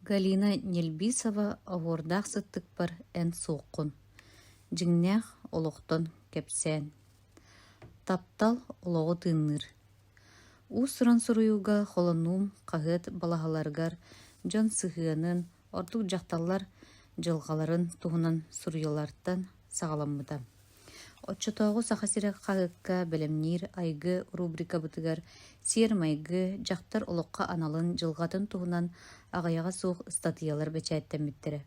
Галина Нельбисова «Оһуордаах сыттыкпар эн суоххун» дьиҥнээх олохтон кэпсээн. Таптал олоҕу тыынныыр. Уус-уран суруйууга холонуум хаһыат балаһаларыгар дьон сыһыанын, ордук дьахталлар дьылҕаларын туһунан суруйаллартан саҕаламмыта. Оччотооҕу Саха сирэ хаһыакка бэлэмниир «Айгы» рубрикабытыгар сиэр-майгы, дьахтар олоххо аналын, дьылҕатын туһунан аҕыйаҕа суох ыстатыйалар бэчээттэммиттэрэ.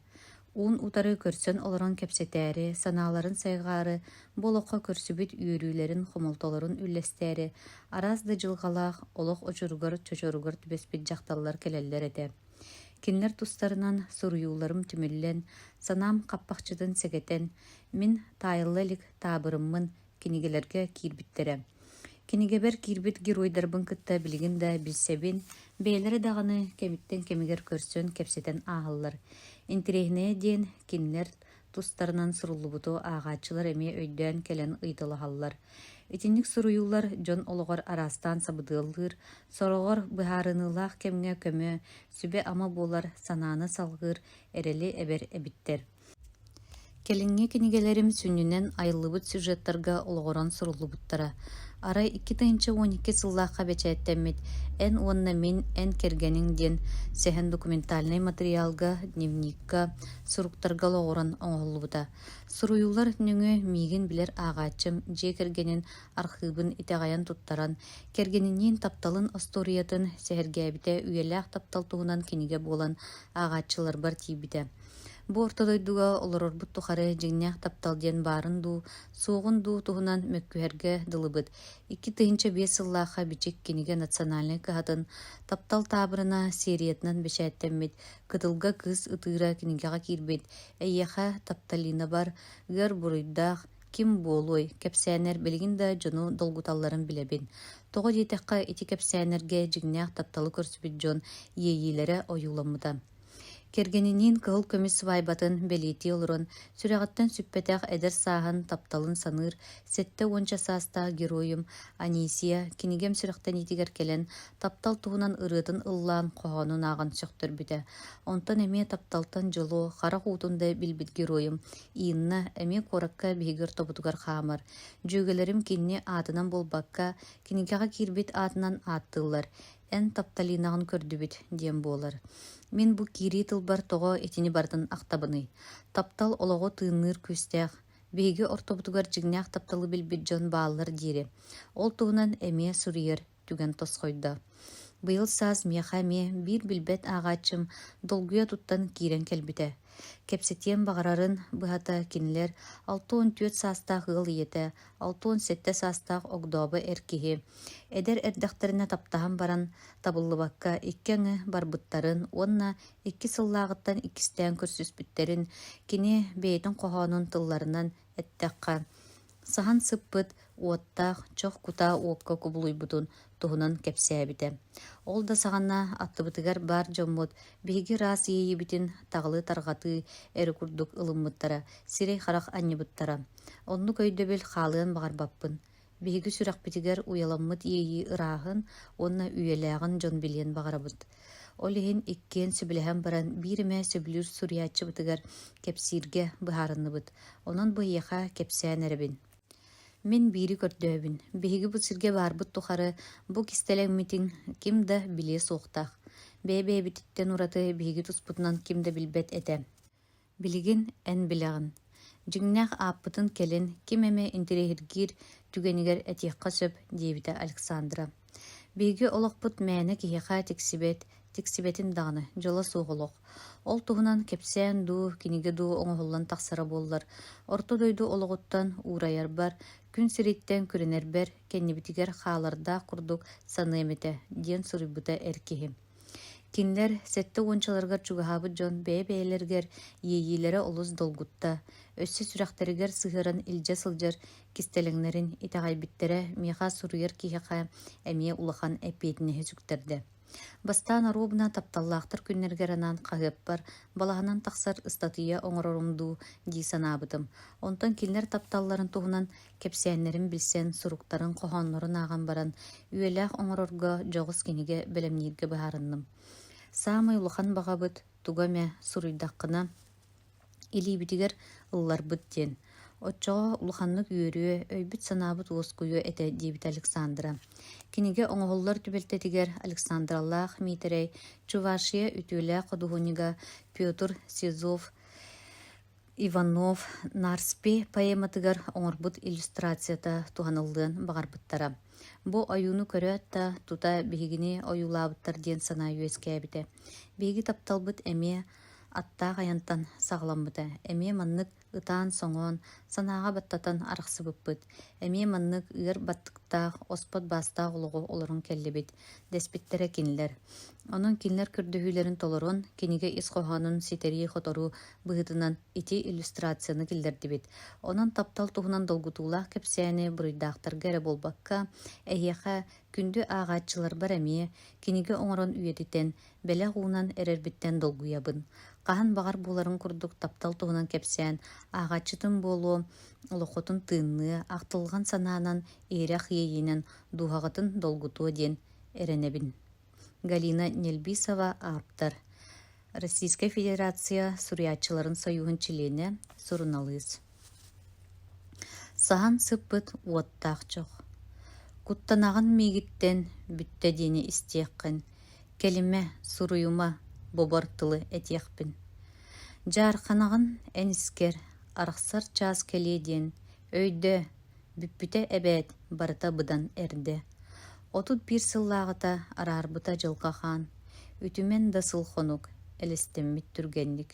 Уун-утары көрсөн олорон кэпсэтээри, санааларын сайҕаары, бу олоххо көрсүбүт үөрүүлэрин, хомолтолорун үллэстээри араас да дьылҕалаах, олох очуругар-чочоругар түбэспит дьахталлар кэлэллэр этэ. Кинилэр тустарынан суруйууларым түмүллэн, санаам хаппахчытын сэгэтэн, мин таайылла илик таабырыммын кинигэлэргэ киирбиттэрэ. Кинигэбэр киирбит геройдарбын кытта билигин да билсэбин, бэйэлэрэ даҕаны кэмиттэн кэмигэр көрсөн кэпсэтэн ааһаллар. Интэриэһинэйэ диэн, кинилэр тустарынан суруллубуту ааҕааччылар эмиэ өйдөөн кэлэн ыйыталаһаллар. Итинник суруйуулар дьон олоҕор араастаан сабыдыаллыыр, сороҕор быһаарыныылаах кэмҥэ көмө, сүбэ-ама буолар, санааны салҕыыр, эрэли эбэр эбиттэр. Кэлиҥҥи кинигэлэрим сүнньүнэн айыллыбыт сюжеттарга олоҕуран суруллубуттара. Арай 2012 сыллаахха бэчээттэммит «Эн уонна мин, эн кэргэниҥ» диэн сэһэн документальнай матырыйаалга, дневникка, суруктарга олоҕуран оҥоһуллубута. Суруйуулар нөҥүө миигин билэр ааҕааччым дьиэ кэргэнин архыыбын итэҕэйэн туттаран, кэргэниниин тапталын остуоруйатын сэһэргээбитэ үйэлээх таптал туһунан кинигэ буолан ааҕааччыларбар тиийбитэ. Бу орто дойдуга олорорбут тухары дьиҥнээх таптал диэн баарын дуу, суоҕун дуу туһунан мөккүһэргэ дылыбыт. 2005 сыллаахха Бичик кинигэ национальнай кыһатын «Таптал таабырына» сериятынан бэчээттэммит «Кытылга кыыс ытыыра» кинигэҕэ киирбит «Эйиэхэ, Тапталинабар, ыар буруйдаах, ким буолуой» кэпсээннэр билигин да дьону долгуталларын билэбин. Тоҕо диэтэххэ, ити кэпсээннэргэ дьиҥнээх тапталы көрсүбүт дьон иэйиилэрэ ойууламмыта. Кэргэниниин кыһыл көмүс сыбаайбатын бэлиэтии олорон, сүрэҕиттэн сүппэтэх эдэр сааһын тапталын саныыр сэттэ уонча саастаах геройум Анисия кинигэм сүрэхтэниитигэр кэлэн, таптал туһунан ырыатын ыллаан хоһоонун ааҕан сөхтөрбүтэ. Онтон эмиэ тапталтан дьолу, харах уутун да билбит геройум Инна эмиэ куоракка биһиги ортобутугар хаамар. Дьүөгэлэрим кинини аатынан буолбакка, кинигэҕэ киирбит аатынан ааттыыллар. Эн тапталинаҕын көрдүбүт диэн буолар. Мин бу киирии тылбар тоҕо итини барытын ахтабыный? Таптал олоҕу тыынныыр күүстээх. Биһиги ортобутугар дьиҥнээх тапталы билбит дьон бааллар диири. Ол туһунан эмиэ суруйар түгэн тосхойдо. Быйыл саас миэхэ эмиэ биир билбэт ааҕааччым долгуйа туттан киирэн кэлбитэ. Кэпсэтиэн баҕарарын быһата кинилэр 64 саастаах ыал ийэтэ, 67 саастаах огдообо эр киһи Эдэр эрдэхтэринэ таптаһан баран, табыллыбакка икки аҥы барбыттарын уонна икки сыллааҕыттан иккистээн көрсүспүттэрин кини бэйэтин хоһоонун тылларынан эттэххэ, саһан сыппыт уоттаах чох кутаа уокка кубулуйбутун туһунан кэпсээбитэ. Ол да саҕана аттыбытыгар баар дьоммут биһиги ыраас иэйиибитин таҕылы тарҕатыы эрэ курдук ылыммыттара, сирэй-харах анньыбыттара. Оннук өйдөбүл хаалыан баҕарбаппын. Биһиги сүрэхпитигэр уйаламмыт иэйии ырааһын уонна үйэлээҕин дьон билиэн баҕарабыт. Ол иһин иккиэн сөбүлэһэн баран биир эмэ сөбүлүүр суруйааччыбытыгар кэпсииргэ быһаарынныбыт. Онон бу эйиэхэ кэпсээн эрэбин. Мин биири көрдөөбүн. Биһиги бу сиргэ баарбыт тухары бу кистэлэҥмитин ким да билиэ суохтаах. Бэйэ-бэйэбититтэн ураты биһиги туспутунан ким да билбэт этэ. Билигин эн билэҕин. Дьиҥнээх ааппытын кэлин ким эмэ интэриэһиргиир түгэнигэр этиэххэ сөп, диэбитэ Александра. Биһиги олохпут мээнэ киһиэхэ тиксибэт, тиксибэтин даҕаны, дьоло суох олох. Ол туһунан кэпсээн дуу, кинигэ дуу оҥоһуллан тахсара буоллар, орто дойду олоҕуттан уурайарбар, күн сириттэн күрэнэрбэр кэннибитигэр хаалардаах курдук саныам этэ, диэн суруйбута эр киһи. Кинилэр сэттэ уончаларыгар чугаһаабыт дьон бэйэ-бэйэлэригэр иэйиилэрэ олус долгутта, өссө сүрэхтэригэр сыһыаран илдьэ сылдьар кистэлэҥнэрин итэҕэйбиттэрэ миэхэ суруйар киһиэхэ эмиэ улахан эппиэтинэһи сүктэрдэ. Бастаан оруобуна тапталлаахтар күннэригэр анаан хаһыаппар балаһанан тахсар ыстатыйа оҥорорум дуу дии санаабытым. Онтон кинилэр тапталларын туһунан Кэпсээннэрин билсэн, суруктарын, хоһооннорун ааҕан баран, үйэлээх оҥорорго дьоҕус кинигэ бэлэмнииргэ быһаарынным. Саамай улахан баҕабыт тугу эмэ суруйдаххына, илиибитигэр ылларбыт диэн. Оччоҕо улаханнык үөрүө, өйбүт-санаабыт уоскуйуо этэ диэбитэ Александра. Кинигэ оҥоһуллар түбэлтэтигэр Александралаах Миитэрэй Чувашия үтүөлээх худуоһунньуга Петр Сизов Иванов Нарспи поэматыгар оҥорбут иллюстрацията туһаныллыан баҕарбыттара. Бу ойууну көрөөт да, тута биһигини ойуулаабыттар диэн санаа үөскээбитэ. Биһиги тапталбыт эмиэ аттаах айантан саҕаламмыта. Эмиэ маннык ытаан-соҥоон, санааҕа баттатан арахсыбыппыт. Эмиэ маннык ыар баттыктаах, оспот баастаах олоҕу олорон кэллибит, дэспиттэрэ кинилэр. Онон кинилэр көрдөһүүлэрин толорон, кинигэ ис хоһоонун ситэрии-хоторуу быһыытынан ити иллюстрацияны киллэрдибит. Онон таптал туһунан долгутуулаах кэпсээни буруйдаахтарга эрэ буолбакка, эһиэхэ, күндү ааҕааччыларбар эмиэ, кинигэ оҥорон үйэтитэн, бэлэх уунан эрэрбиттэн долгуйабын. Хаһан баҕар буоларын курдук таптал туһунан кэпсээн, ааҕааччытын буолуо, олоххутун тыынныа, ахтылҕан санаанан, иһирэх иэйиинэн дууһаҕытын долгутуо диэн эрэнэбин. Галина Нельбисова, ааптар. Российскай Федерация Суруйааччыларын сойууһун чилиэнэ, суруналыыс. Саһан сыппыт уоттаах чох. Куттанаҕын миигиттэн бүттэ диэни истиэххин, кэлимэ, суруйума, бобор тылы этиэхпин. Дьаарханаҕын эн искэр, арахсар чаас кэлиэ диэн, өйдөө, Бүппүтэ эбээт, барыта быдан эрдэ. 31 сыллааҕыта араарбыта дьылҕа хаан, үтүмэн да сыл-хонук, элэстэммит түргэнник.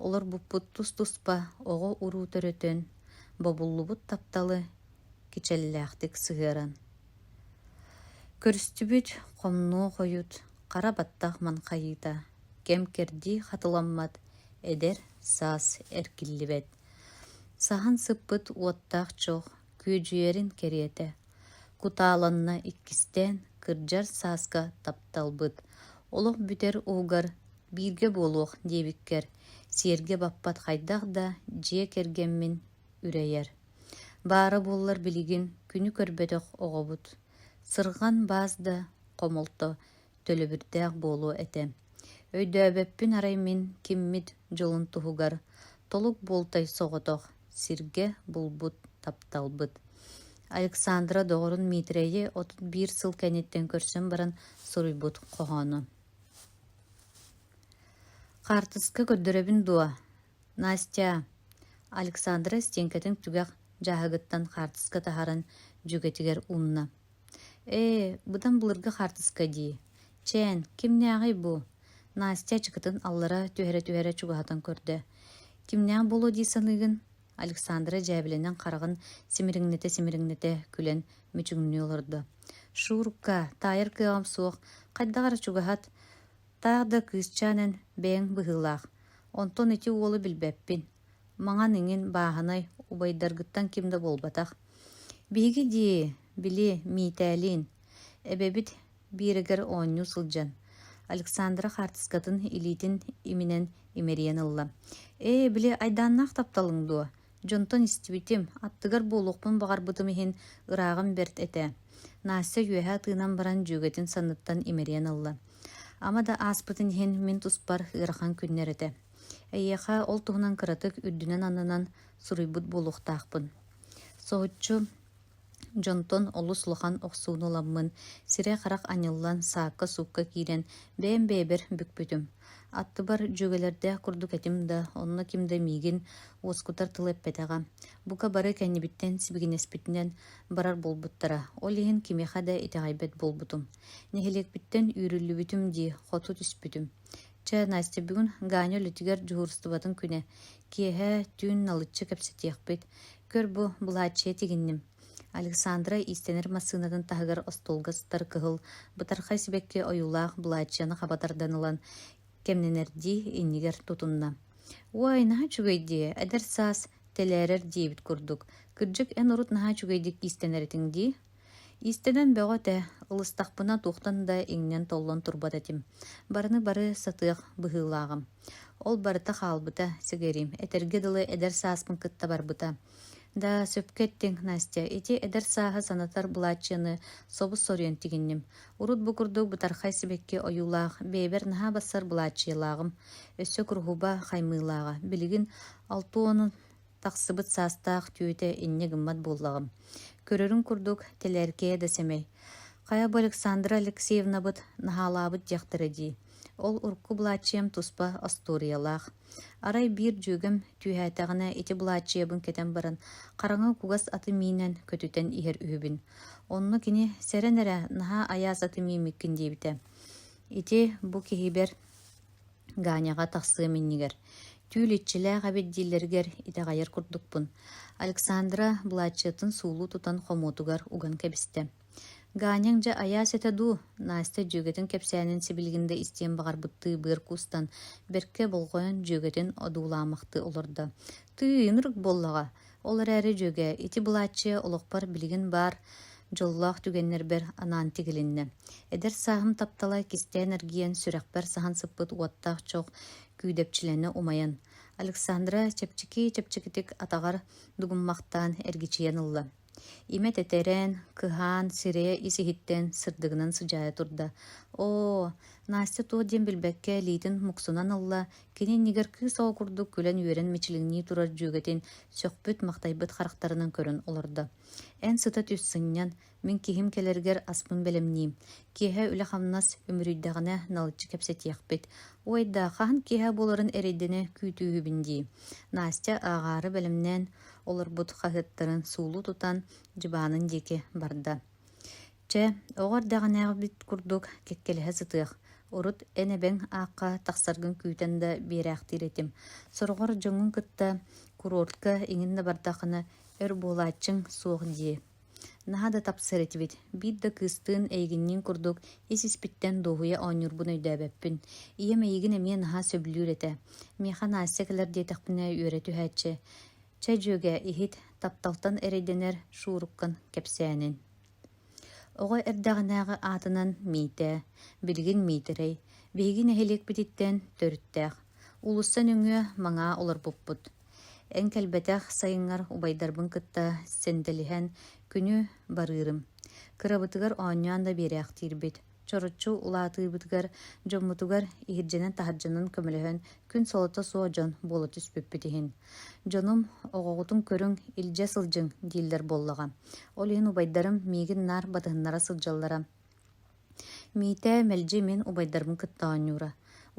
Олорбуппут тус-туспа оҕо-уруу төрөтөн, бобуллубут тапталы кичэллээхтик сыһыаран. Көрүстүбүт хомнуо хойут, хара баттах манхайыыта, кэм-кэрдии хатыламмат, эдэр саас эргиллибэт. Саһан сыппыт уоттаах чох күөдьүйэрин кэриэтэ, кутааланна иккистээн кырдьар сааска тапталбыт, олох бүтэр уһугар бииргэ буолуох диэбиккэр, сиэргэ баппат хайдах да дьиэ кэргэммин үрэйэр. Баара буоллар билигин күнү көрбөтөх оҕобут, сырҕан баас да хомолто төлөбүрдээх буолуо этэ. Өйдөөбөппүн арай мин киммит дьолун туһугар толук буолтай соҕотох сиргэ булбут тапталбыт. Александра доҕорун Миитрэйи 31 сыл кэнниттэн көрсөн баран суруйбут хоһооно. Хаартыска көрдөрөбүн дуо? Настя, Александра стенкэтин түгэх дьааһыгыттан хаартыска таһааран дьүгэтигэр уунна. Ээ, быдан былыргы хаартыска дии. Чээн, кимнээҕий бу? Настя ачыкытын аллара түһэрэ-түһэрэ чугаһатан көрдө. Кимнээх буолуо дии саныыгын? Александра дьээбэлэнэн хараҕын симириҥнэтэ-симириҥнэтэ күлэн мүчүҥнүү олордо. Шурка, таайар кыаҕым суох, хайдах эрэ чугаһат. Таах да кыысчаан эн бэйэҥ быһыылаах. Онтон ити уолу билбэппин. Маҥан иҥин, бааһынай, убайдаргыттан ким да буолбатах. Биһиги дии, били, Миитээлиин, эбэбит биэрэгэр оонньуу сылдьан, Александра хаартыскатын илиитин иминэн имэрийэн ылла. Ээ, били айдааннаах тапталыҥ дуо? Дьонтон истибитим, аттыгар буолуохпун баҕарбытым иһин ырааҕым бэрт этэ. Настя үөһэ тыынан баран дьүөгэтин санныттан имэрийэн ылла. Ама да ааспытын иһин мин туспар ыарахан күннэр этэ. Эйиэхэ ол туһунан кыратык үрдүнэн-аннынан суруйбут буолуохтаахпын. Соһуччу дьонтон олус улахан охсууну ыламмын, сирэй-харах анньыллан, саакка-суукка киирэн, бэйэм бэйэбэр бүкпүтүм. Аттыбар дьүөгэлэрдээх курдук этим да, онно ким да миигин уоскутар тыл эппэтэҕэ. Бука бары кэннибиттэн сибигинэспитинэн барар буолбуттара, ол иһин кимиэхэ да итэҕэйбэт буолбутум. Нэһилиэкпиттэн үүрүллүбүтүм дии, хоту түспүтүм. Чэ, Настя, бүгүн Ганя үлэтигэр дьуһуурустубатын күнэ. Киэһэ түүн налыччы кэпсэтиэхпит. Көр бу, былааччыйа тигинним. Александра иистэнэр массыынатын таһыгар остуолга сытар кыһыл, бытархай сибэкки ойуулаах былааччыйаны хаба тардан ылан, кэмнэнэрдии иннигэр тутунна. «Уой, наһаа үчүгэй дии, эдэр саас тэлээрэр диэбит курдук. Кырдьык, эн урут наһаа үчүгэйдик иистэнэр этиҥ дии?» Иистэнэн бөҕө этэ, ылыстахпына туохтан да иҥнэн-толлон турбат этим. Барыны бары сатыах быһыылааҕым. Ол барыта хаалбыта, сэгэрим, этэргэ дылы эдэр сааспын кытта барбыта. Да, сөпкө эттиҥ, Настя, ити эдэр сааһы санатар былааччыйаны собус-соруйан тигинним. Урут бу курдук бытархай сибэкки ойуулаах, бэйэбэр наһаа бассар былааччыйалааҕым. Өссө куруһуба хаймыылааҕа. Билигин 60 тахсыбыт саастаах түөтэ инньэ гыммат буоллаҕым. Көрөрүҥ курдук, тэлээркэйэ да сэмэй. Хайа бу Александра Алексеевнабыт наһаалаабыт диэхтэрэ дии. Ол урукку былааччыйам туспа остуоруйалаах. Арай биир дьүөгэм түһээтэҕинэ ити былааччыйабын кэтэн баран, хараҥа кугас аты миинэн көтүтэн иһэр үһүбүн. Онно кини «Сэрэн эрэ, наһаа айаас аты мииммиккин» диэбитэ. Ити бу киһибэр Ганяҕа тахсыам иннигэр «Түүл иччилээх эбит» дииллэригэр итэҕэйэр курдукпун. Александра былааччыйатын суулуу тутан хомуотугар уган кэбистэ. Ганяҥ дьэ айаас этэ дуу, Настя дьүөгэтин кэпсээнин сибилигин да истиэн баҕарбыттыы быар куустан, бэркэ болҕойон дьүөгэтин одуулаамахтыы олордо. Тыый, ынырык буоллаҕа. Ол эрээри дьүөгэ, ити былааччыйа олохпор билигин баар дьоллоох түгэннэрбэр анаан тигилиннэ. Эдэр сааһым таптала кистээн эргийэн сүрэхпэр саһан сыппыт уоттаах чох күүдэпчилэнэ умайан, Александра чэпчэки-чэпчэкитик атаҕар дугуммахтаан эргичийэн ылла. Имэ тэтэрэн, кыһаан, сирэйэ ис-иһиттэн сырдыгынан сыдьаайа турда. Оо, Настя туох диэн билбэккэ илиитин муксунан ылла, кини иннигэр кыыс оҕо курдук күлэн-үөрэн мичилиҥнии турар дьүөгэтин сөхпүт-махтайбыт харахтарынан көрөн олордо. Эн сыта түс сынньан, мин киһим кэлэригэр аспын бэлэмниим. Киэһэ үлэ-хамнас үмүрүйдэҕинэ налыччы кэпсэтиэхпит. Уой да, хаһан киэһэ буоларын эрэйдэнэ күүтүүһүбүн дии. Настя ааҕаары бэлэмнээн олорбут хаһыаттарын суулуу тутан дьыбаанын диэки барда. Чэ, оҕо эрдэҕинээҕибит курдук кэккэлэһэ сытыах. Урут эн эбэҥ аахха тахсаргын күүтэн да биэрээхтиир этим. Сороҕор дьоҥҥун кытта курортка иҥин да бардаххына өр буолааччыҥ суох дии. Наһаа да тапсар этибит. Биир да кыыстыын эйигинниин курдук ис-испиттэн дуоһуйа оонньуурбун өйдөөбөппүн. Ийэм эйигин эмиэ наһаа сөбүлүүр этэ. Миэхэ Настя кэлэр диэтэхпинэ үөрэ түһээччи. Чэ, дьүөгэ, иһит, тапталтан эрэйдэнэр Шууруккан кэпсээнин. Оҕо эрдэҕинээҕи аатынан Миитээ, билигин Миитэрэй, биһиги нэһилиэкпититтэн төрүттээх. Уулусса нөҥүө маҥаа олорбуппут. Эн кэлбэтэх сайыҥҥар убайдарбын кытта сэнтэлиһэн күнү барыырым. Кырабытыгар оонньоон да биэрээхтиирбит. Чороччу улаатыыбытыгар дьоммутугар иһирдьэнэн-таһырдьанан көмөлөһөн күн солото суох дьон буола түспүппүт иһин. Дьонум «Оҕоҕутун көрүҥ, илдьэ сылдьыҥ» дииллэр буоллаҕа. Ол иһин убайдарым миигин наар батыһыннара сылдьаллара. Миитээ мэлдьи мин убайдарбын кытта оонньуура.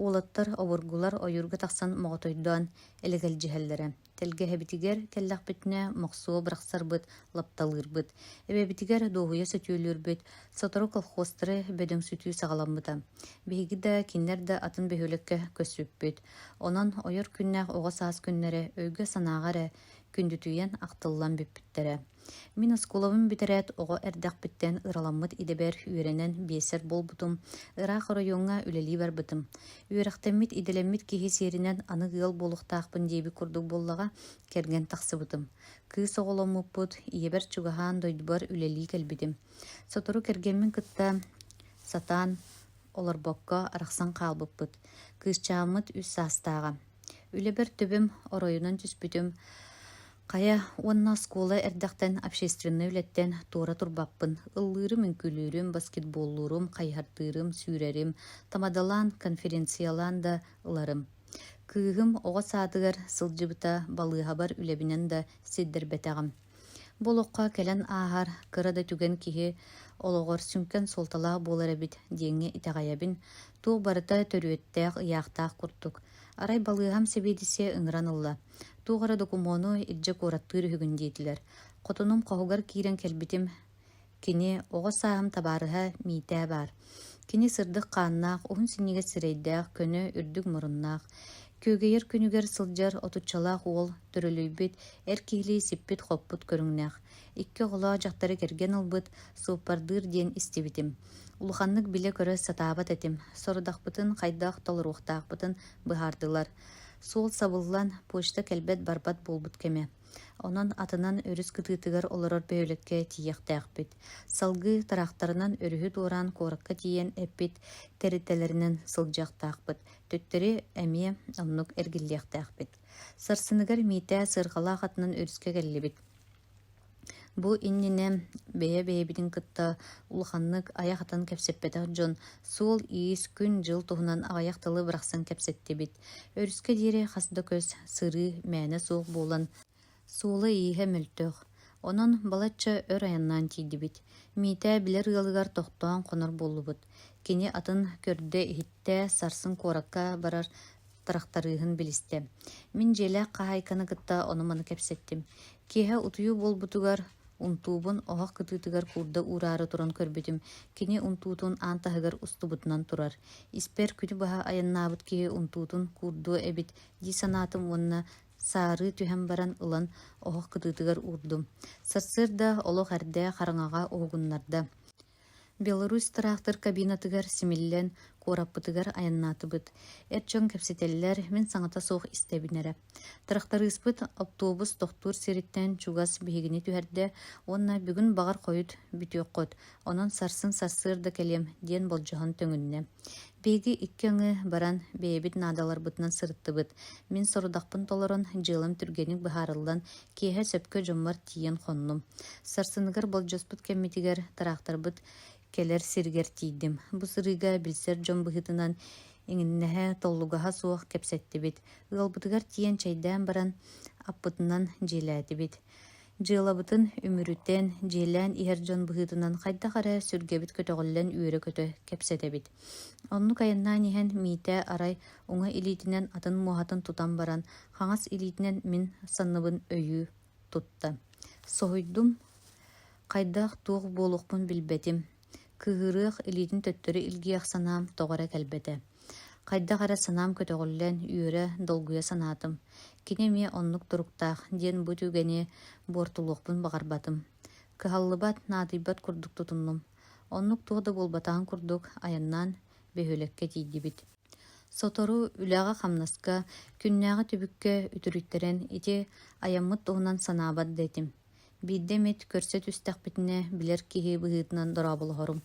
Уолаттар обургулар ойуурга тахсан моҕотойдоон элэгэлдьиһэллэрэ. Тэлгэһэбитигэр кэллэхпитинэ мохсуо бырахсарбыт, лапталыырбыт. Эбэбитигэр дуоһуйа сөтүөлүүрбүт. Сотору колхозтары бөдөҥсүтүү саҕаламмыта. Биһиги да, кинилэр да атын бөһүөлэккэ көспүппүт. Онон ойор күннээх оҕо саас күннэрэ өйгө-санааҕа эрэ күндүтүйэн ахтыллан бүппүттэрэ. Мин оскуолабын бүтэрээт оҕо эрдэхпиттэн ыраламмыт идэбэр үөрэнэн биэсэр буолбутум, ыраах оройуоҥҥа үлэлии барбытым. Үөрэхтэммит, идэлэммит киһи сиэринэн аны ыал буолуохтаахпын диэбит курдук буоллаҕа, кэргэн тахсыбытым. Кыыс оҕоломмуппут, ийэбэр чугаһаан дойдубар үлэлии кэлбитим. Сотору кэргэммин кытта сатаан олорбокко арахсан хаалбыппыт. Кыысчааммыт үс саастааҕа. Үлэбэр төбөм оройунан түспүтүм. Хайа уонна оскуола эрдэхтэн общественнай үлэттэн туора турбаппын. Ыллыырым, үҥкүүлүүрүм, баскетболлуурум, хайыһардыырым, сүүрэрим, тамадалаан, конференциялаан да ыларым. Кыыһым оҕо саадыгар сылдьыбыта, балыыһабар үлэбинэн да сирдэрбэтэҕим. Бу олоххо кэлэн ааһар кыра да түгэн киһи олоҕор сүҥкэн суолталаах буолар эбит диэҥҥэ итэҕэйэбин. Туох барыта төрүөттээх, ыйаахтаах курдук. Арай балыыһам сэбиэдиссэйэ ыҥыран ылла. Туох эрэ докумуону илдьэ куораттыыр үһүгүн диэтилэр. Хотунум хоһугар киирэн кэлбитим Кини оҕо сааһым табаарыһа Миитээ баар. Кини сырдык хааннаах, уһун синньигэс сирэйдээх, көнө, үрдүк муруннаах. Күөгэйэр күнүгэр сылдьар отуччалаах уол төрөлүйбүт, эр киһилии сиппит-хоппут көрүҥнээх. Икки оҕолоох дьахтары кэргэн ылбыт, суоппардыыр диэн истибитим. Улаханнык билэ-көрө сатаабат этим, сорудахпытын хайдах толоруохтаахпытын быһаардылар. Суол сабыллан, почта кэлбэт-барбат буолбут кэмэ. Онон атынан өрүс кытыытыгар олорор бөһүөлэккэ тиийиэхтээхпит. Салгыы тыраахтарынан өрүһү туораан куоракка тиийэн эппит тэрилтэлэринэн сылдьыахтаахпыт. Төттөрү эмиэ оннук эргиллиэхтээхпит. Сарсыныгар Миитээ сыарҕалаах атынан өрүскэ кэллибит. Бу иннинэ бэйэ-бэйэбитин кытта улаханнык айах атан кэпсэппэтэх дьон суол-иис, күн-дьыл туһунан аҕыйах тылы бырахсан кэпсэттибит. Өрүскэ диэри хас да көс сырыы мээнэ суох буолан, суола-ииһэ мөлтөх. Онон балачча өр айаннаан тиийдибит. Миитээ билэр ыалыгар тохтоон хонор буоллубут. Кини атын көрдө-иһиттэ, сарсын куоракка барар тырахтарыыһын билистэ. Мин дьиэлээх хаһаайканы кытта ону-маны кэпсэттим. Киэһэ утуйуу буолбутугар унтуубун оһох кытыытыгар куурда уураары туран көрбүтүм, кини унтуутун аан таһыгар устубутунан турар. Испэр күнү быһа айаннаабыт киһи унтуутун куурдуо эбит дии санаатым уонна саарыы түһэн баран ылан оһох кытыытыгар уурдум. Сарсыарда олох эрдэ хараҥаҕа уһугуннарда. Беларусь тыраахтыр кабинатыгар симиллэн, куораппытыгар айаннаатыбыт. Эр дьон кэпсэтэллэр, мин саҥата суох истэбин эрэ. Тырахтарыыспыт оптуобус тохтуур сириттэн чугас биһигини түһэрдэ уонна бүгүн баҕар хойут бүтүөххүт, онон сарсын сарсыарда кэлиэм диэн болдьоһон төҥүннэ. Биһиги икки аҥы баран бэйэбит наадаларбытынан сырыттыбыт. Мин сорудахпын толорон, дьыалам түргэнник быһаарыллан, киэһэ сөпкө дьоммор тиийэн хоннум. Сарсыныгар болдьоспут кэммитигэр тыраахтарбыт кэлэр сиригэр тиийдим. Бу сырыыга билсэр дьон быһыытынан иҥиннэһэ, толлугаһа суох кэпсэттибит. Ыалбытыгар тиийэн чэйдээн баран, аппытынан дьиэлээтибит. Дьыалабытын үмүрүтэн, дьиэлээн иһэр дьон быһыытынан хайдах эрэ сүргэбит көтөҕүллэн үөрэ-көтө кэпсэтэбит. Оннук айаннаан иһэн Миитээ арай уҥа илиитинэн атын муоһатын тутан баран, хаҥас илиитинэн мин санныбын өйүү тутта. Соһуйдум, хайдах туох буолуохпун билбэтим. Кыыһырыах, илиитин төттөрү илгиэх санаам тоҕо эрэ кэлбэтэ. Хайдах эрэ санаам көтөҕүллэн, үөрэ, долгуйа санаатым. Кини эмиэ оннук туруктаах диэн бу түгэни буортулуохпун баҕарбатым. Кыһаллыбат, наадыйбат курдук тутуннум. Оннук туох да буолбатаҕын курдук айаннаан бөһүөлэккэ тиийдибит. Сотору үлэҕэ-хамнаска, күннээҕи түбүккэ үтүрүйтэрэн ити айаммыт туһунан санаабат да этим. Биирдэ эмит көрсө түстэхпитинэ, билэр киһи быһыытынан дорооболоһорум.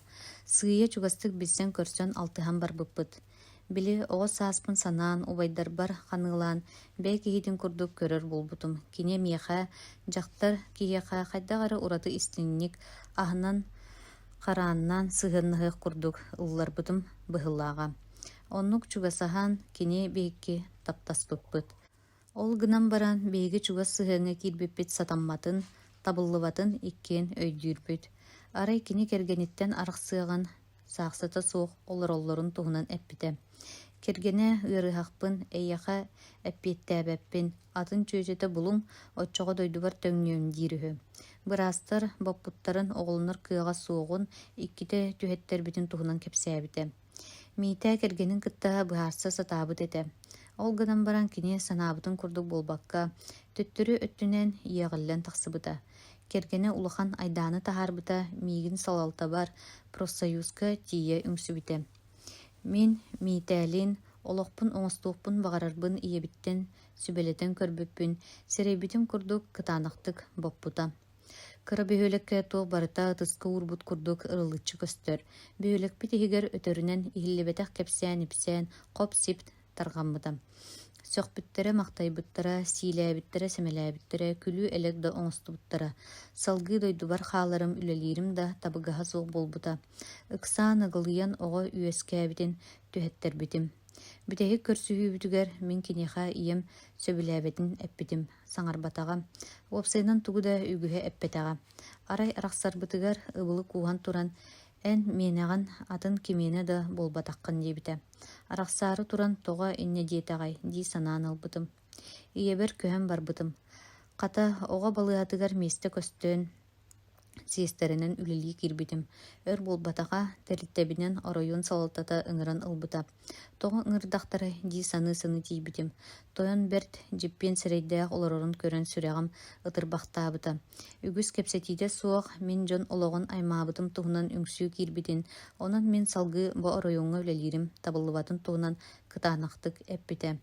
Сыыйа чугастык билсэн-көрсөн алтыһан барбыппыт. Били оҕо сааспын санаан, убайдарбар ханыылаан, бэйэ киһитин курдук көрөр буолбутум. Кини миэхэ, дьахтар киһиэхэ хайдах эрэ ураты истиҥник, аһынан, харааннаан сыһыаннаһыах курдук ылларбытым быһыылааҕа. Оннук чугасаһан, кини биһикки таптаспыппыт. Ол гынан баран биһиги чугас сыһыаҥҥа киирбиппит сатамматын, табыллыбатын иккиэн өйдүүрбүт. Арай кини кэргэниттэн арахсыаҕын, саахсата суох олороллорун туһунан эппитэ. Кэргэнэ ыарыһахпын, эйиэхэ эппиэттээбэппин, атын чүөчэтэ булуҥ, оччоҕо дойдубар төҥнүөм диир үһү. Быраастар боппуттарын оҕолонор кыаҕа суоҕун иккитэ түһэттэрбитин туһунан кэпсээбитэ. Миитээ кэргэнин кытта быһаарса сатаабыт этэ. Ол гынан баран кини санаабытын курдук буолбакка, төттөрү өттүнэн иэҕиллэн тахсыбыта. Кэргэнэ улахан айдааны таһаарбыта миигин салалтабар, профсоюзка тиийэ үҥсүбүтэ. Мин Миитээлиин олохпун оҥостуохпун баҕарарбын ийэбиттэн сүбэлэтэн көрбүппүн, сэрэйбитим курдук кытаанахтык боппута. Кыра бөһүөлэккэ туох барыта ытыска уурбут курдук ырылыччы көстөр. Бөһүөлэкпит иһигэр өтөрүнэн иһиллибэтэх кэпсээн-ипсээн, хоп-сип тарҕаммыта. Сөхпүттэрэ-махтайбыттара, сиилээбиттэрэ-сэмэлээбиттэрэ, күлүү-элэк да оҥостубуттара. Салгыы дойдубар хааларым, үлэлиирим да табыгаһа суох буолбута. Ыксаан, ыгылыйан оҕо үөскээбитин түһэттэрбитим. Бүтэһик көрсүһүүбүтүгэр мин киниэхэ ийэм сөбүлээбэтин эппитим, саҥарбатаҕа, уопсайынан тугу да үгүһү эппэтэҕэ. Арай арахсарбытыгар ыбылы кууһан туран «Эн миэнэҕин, атын кимиэнэ да буолбатаххын» диэбитэ. Арахсаары туран тоҕо инньэ диэтэҕэй дии санаан ылбытым. Ийэбэр көһөн барбытым. Хата, оҕо балыыһатыгар миэстэ көстөн, сиэстэрэнэн үлэлии киирбитим. Өр буолбатаҕа, тэрилтэбинэн оройуон салалтата ыҥыран ылбыта. Тоҕо ыҥырдахтарай дии саныы-саныы тиийбитим. Тойон бэрт дьиппиэн сирэйдээх олорорун көрөн сүрэҕим ытырбахтаабыта. Үгүс кэпсэтиитэ суох мин дьон олоҕун аймаабытым туһунан үҥсүү киирбитин, онон мин салгыы бу оройуоҥҥа үлэлиирим табыллыбатын туһунан кытаанахтык эппитэ.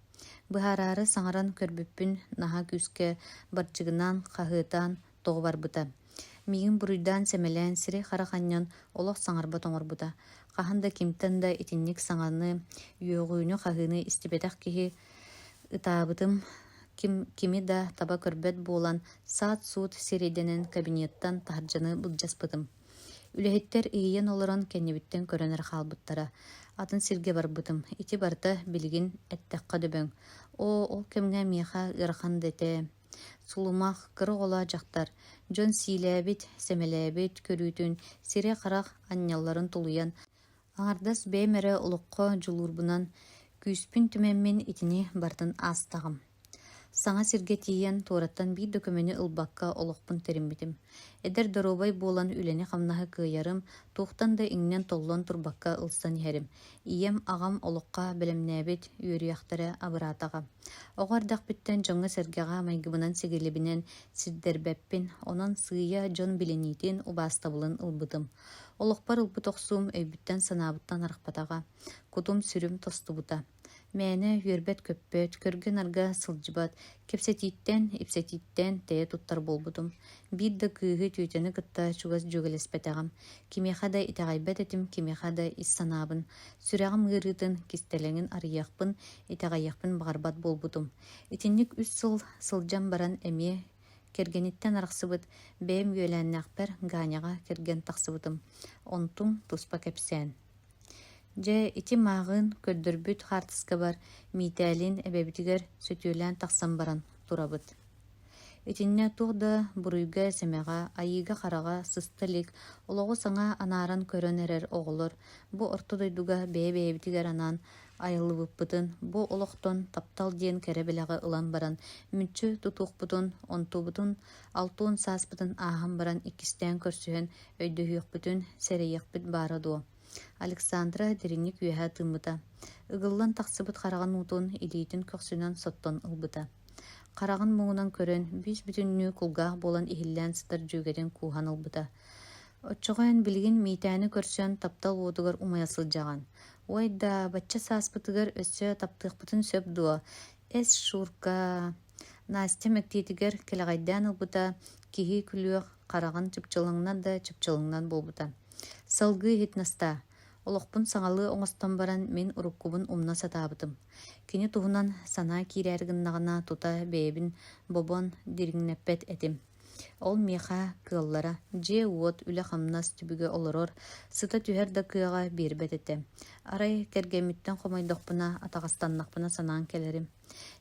Быһаараары саҥаран көрбүппүн наһаа күүскэ бардьыгынаан, хаһыытаан тоҕо барбыта. Миигин буруйдаан-сэмэлээн сирэй-харах анньан олох саҥарбат оҥорбута. Хаһан да кимтэн да итинник саҥаны, үөҕүүнү-хаһыыны истибэтэх киһи ытаабытым, Ким кими да таба көрбөт буолан, саат-суут сирэйдэнэн кабинеттан таһырдьаны былдьаспытым. Үлэһиттэр иһийэн олорон кэннибиттэн көрөн эрэ хаалбыттара. Атын сиргэ барбытым. Ити барыта билигин эттэххэ дөбөҥ. Оо, ол кэмҥэ миэхэ ыарахан да этэ. Сулумах, кыра оҕолоох дьахтар, дьон сиилээбит, сэмэлээбит көрүүтүн сирэй-харах анньалларын тулуйан, Аҥардас бэйэм эрэ олоххо дьулуурбунан, күүспүн түмэммин итини барытын аастаҕым. Саҥа сиргэ тиийэн, туораттан биир да көмөнү ылбакка олохпун тэриммитим. Эдэр доруобай буолан үлэни-хамнаһы кыайарым, туохтан да иҥнэн-толлон турбакка ылсан иһэрим. Ийэм, аҕам олоххо бэлэмнээбит үөрүйэхтэрэ абыраатаҕа. Оҕо эрдэхпиттэн дьоҥҥо-сэргэҕэ майгыбынан-сигилибинэн сирдэрбэппин, онон сыыйа дьон билиниитин, убаастабылын ылбытым. Олохпор ылбыт охсуум өйбүттэн-санаабыттан арахпатаҕа, кутум-сүрүм тостубута. Мээнэ үөрбэт-көппөт, көргө-нарга сылдьыбат, кэпсэтииттэн, ипсэтииттэн тэйэ туттар буолбутум. Биир да кыыһы, түөтэни кытта чугас дьүөгэлэспэтэҕим. Кимиэхэ да итэҕэйбэт этим, кимиэхэ да ис санаабын, сүрэҕим ыарыытын, кистэлэҥин арыйыахпын, итэҕэйиэхпин баҕарбат буолбутум. Итинник үс сыл сылдьан баран эмиэ Кэргэниттэн арахсыбыт бэйэм үөлээннээхпэр Ганяҕа кэргэн тахсыбытым. Онтум туспа кэпсээн. Дьэ, ити мааҕын көрдөрбүт хаартыскабар Миитээлин эбэбитигэр сөтүөлээн тахсан баран турабыт. Итиннэ туох да буруйга-сэмэҕэ, айыыга-хараҕа сыста илик, олоҕу саҥа анааран көрөн эрэр оҕолор бу орто дойдуга бэйэ-бэйэбитигэр анаан айыллыбыппытын, бу олохтон таптал диэн кэрэ бэлэҕи ылан баран мүччү тутуохпутун, онтубутун 60 сааспытын ааһан баран иккистээн көрсүһэн өйдөһүөхпүтүн, сэрэйиэхпит баара дуо? Александра дириҥник үөһэ тыыммыта. Ыгыллан тахсыбыт хараҕын уутун илиитин көхсүнэн соттон ылбыта. Хараҕын муҥунан көрөн, бүүс-бүтүннүү кулгаах буолан иһиллээн сытар дьүөгэтин кууһан ылбыта. Оччоҕо эн билигин Миитээни көрсөн таптал уотугар умайа сылдьаҕын. Уой даа, бачча сааспытыгар өссө таптыахпытын сөп дуо? Эс, Шурка, Настя мэктиэтигэр кэлэҕэйдээн ылбыта, киһи күлүөх, хараҕын чыпчылыҥнан да чыпчылыҥнан буолбута. Салгыы иһит Настаа, олохпун саҥалыы оҥостон баран мин уруккубун умна сатаабытым. Кини туһунан санаа киирээри гыннаҕына тута бэйэбин бобон дириҥнэппэт этим. Ол миэхэ кыаллара, дьиэ-уот, үлэ-хамнас түбүгэ олорор, сыта түһэр да кыаҕа биэрбэт этэ. Арай кэргэммиттэн хомойдохпуна, атаҕастаннахпына санаан кэлэрим.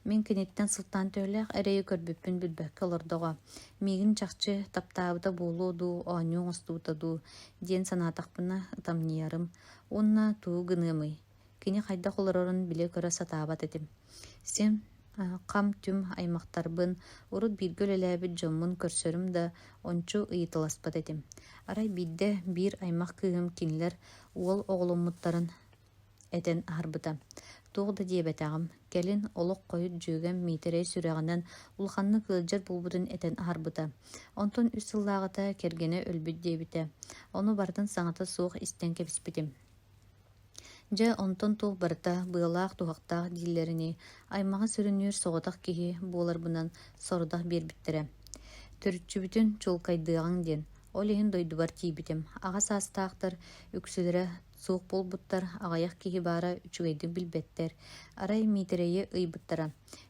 Мин киниттэн сылтаан төһөлөөх эрэйи көрбүппүн билбэккэ олордоҕо. Миигин чахчы таптаабыта буолуо дуу, оонньуу оҥостубута дуу диэн санаатахпына ытамньыйарым. Уонна тугу гыныамый? Кини хайдах олорорун билэ-көрө сатаабат этим. Син хам-түм аймахтарбын, урут бииргэ үлэлээбит дьоммун көрсөрүм да, ончу ыйыталаспат этим. Арай биирдэ биир аймах кыыһым кинилэр уол оҕоломмуттарын этэн аһарбыта. Туох да диэбэтэҕим. Кэлин олох хойут дьүөгэм Миитэрэй сүрэҕинэн улаханнык ыалдьар буолбутун этэн аһарбыта. Онтон үс сыллааҕыта кэргэнэ өлбүт диэбитэ. Ону барытын саҥата суох истэн кэбиспитим. Дьэ, онтон туох барыта быалаах-туһахтаах дииллэринии, аймаҕы сүрүннүүр соҕотох киһи буоларбынан сорудах биэрбиттэрэ. Төрүччүбүтүн чуолкайдыаҕыҥ диэн, ол иһин дойдубар тиийбитим. Аҕа саастаахтар үксүлэрэ суох буолбуттар, аҕыйах киһи баара үчүгэйдик билбэттэр. Арай Миитэрэйи ыйбыттара.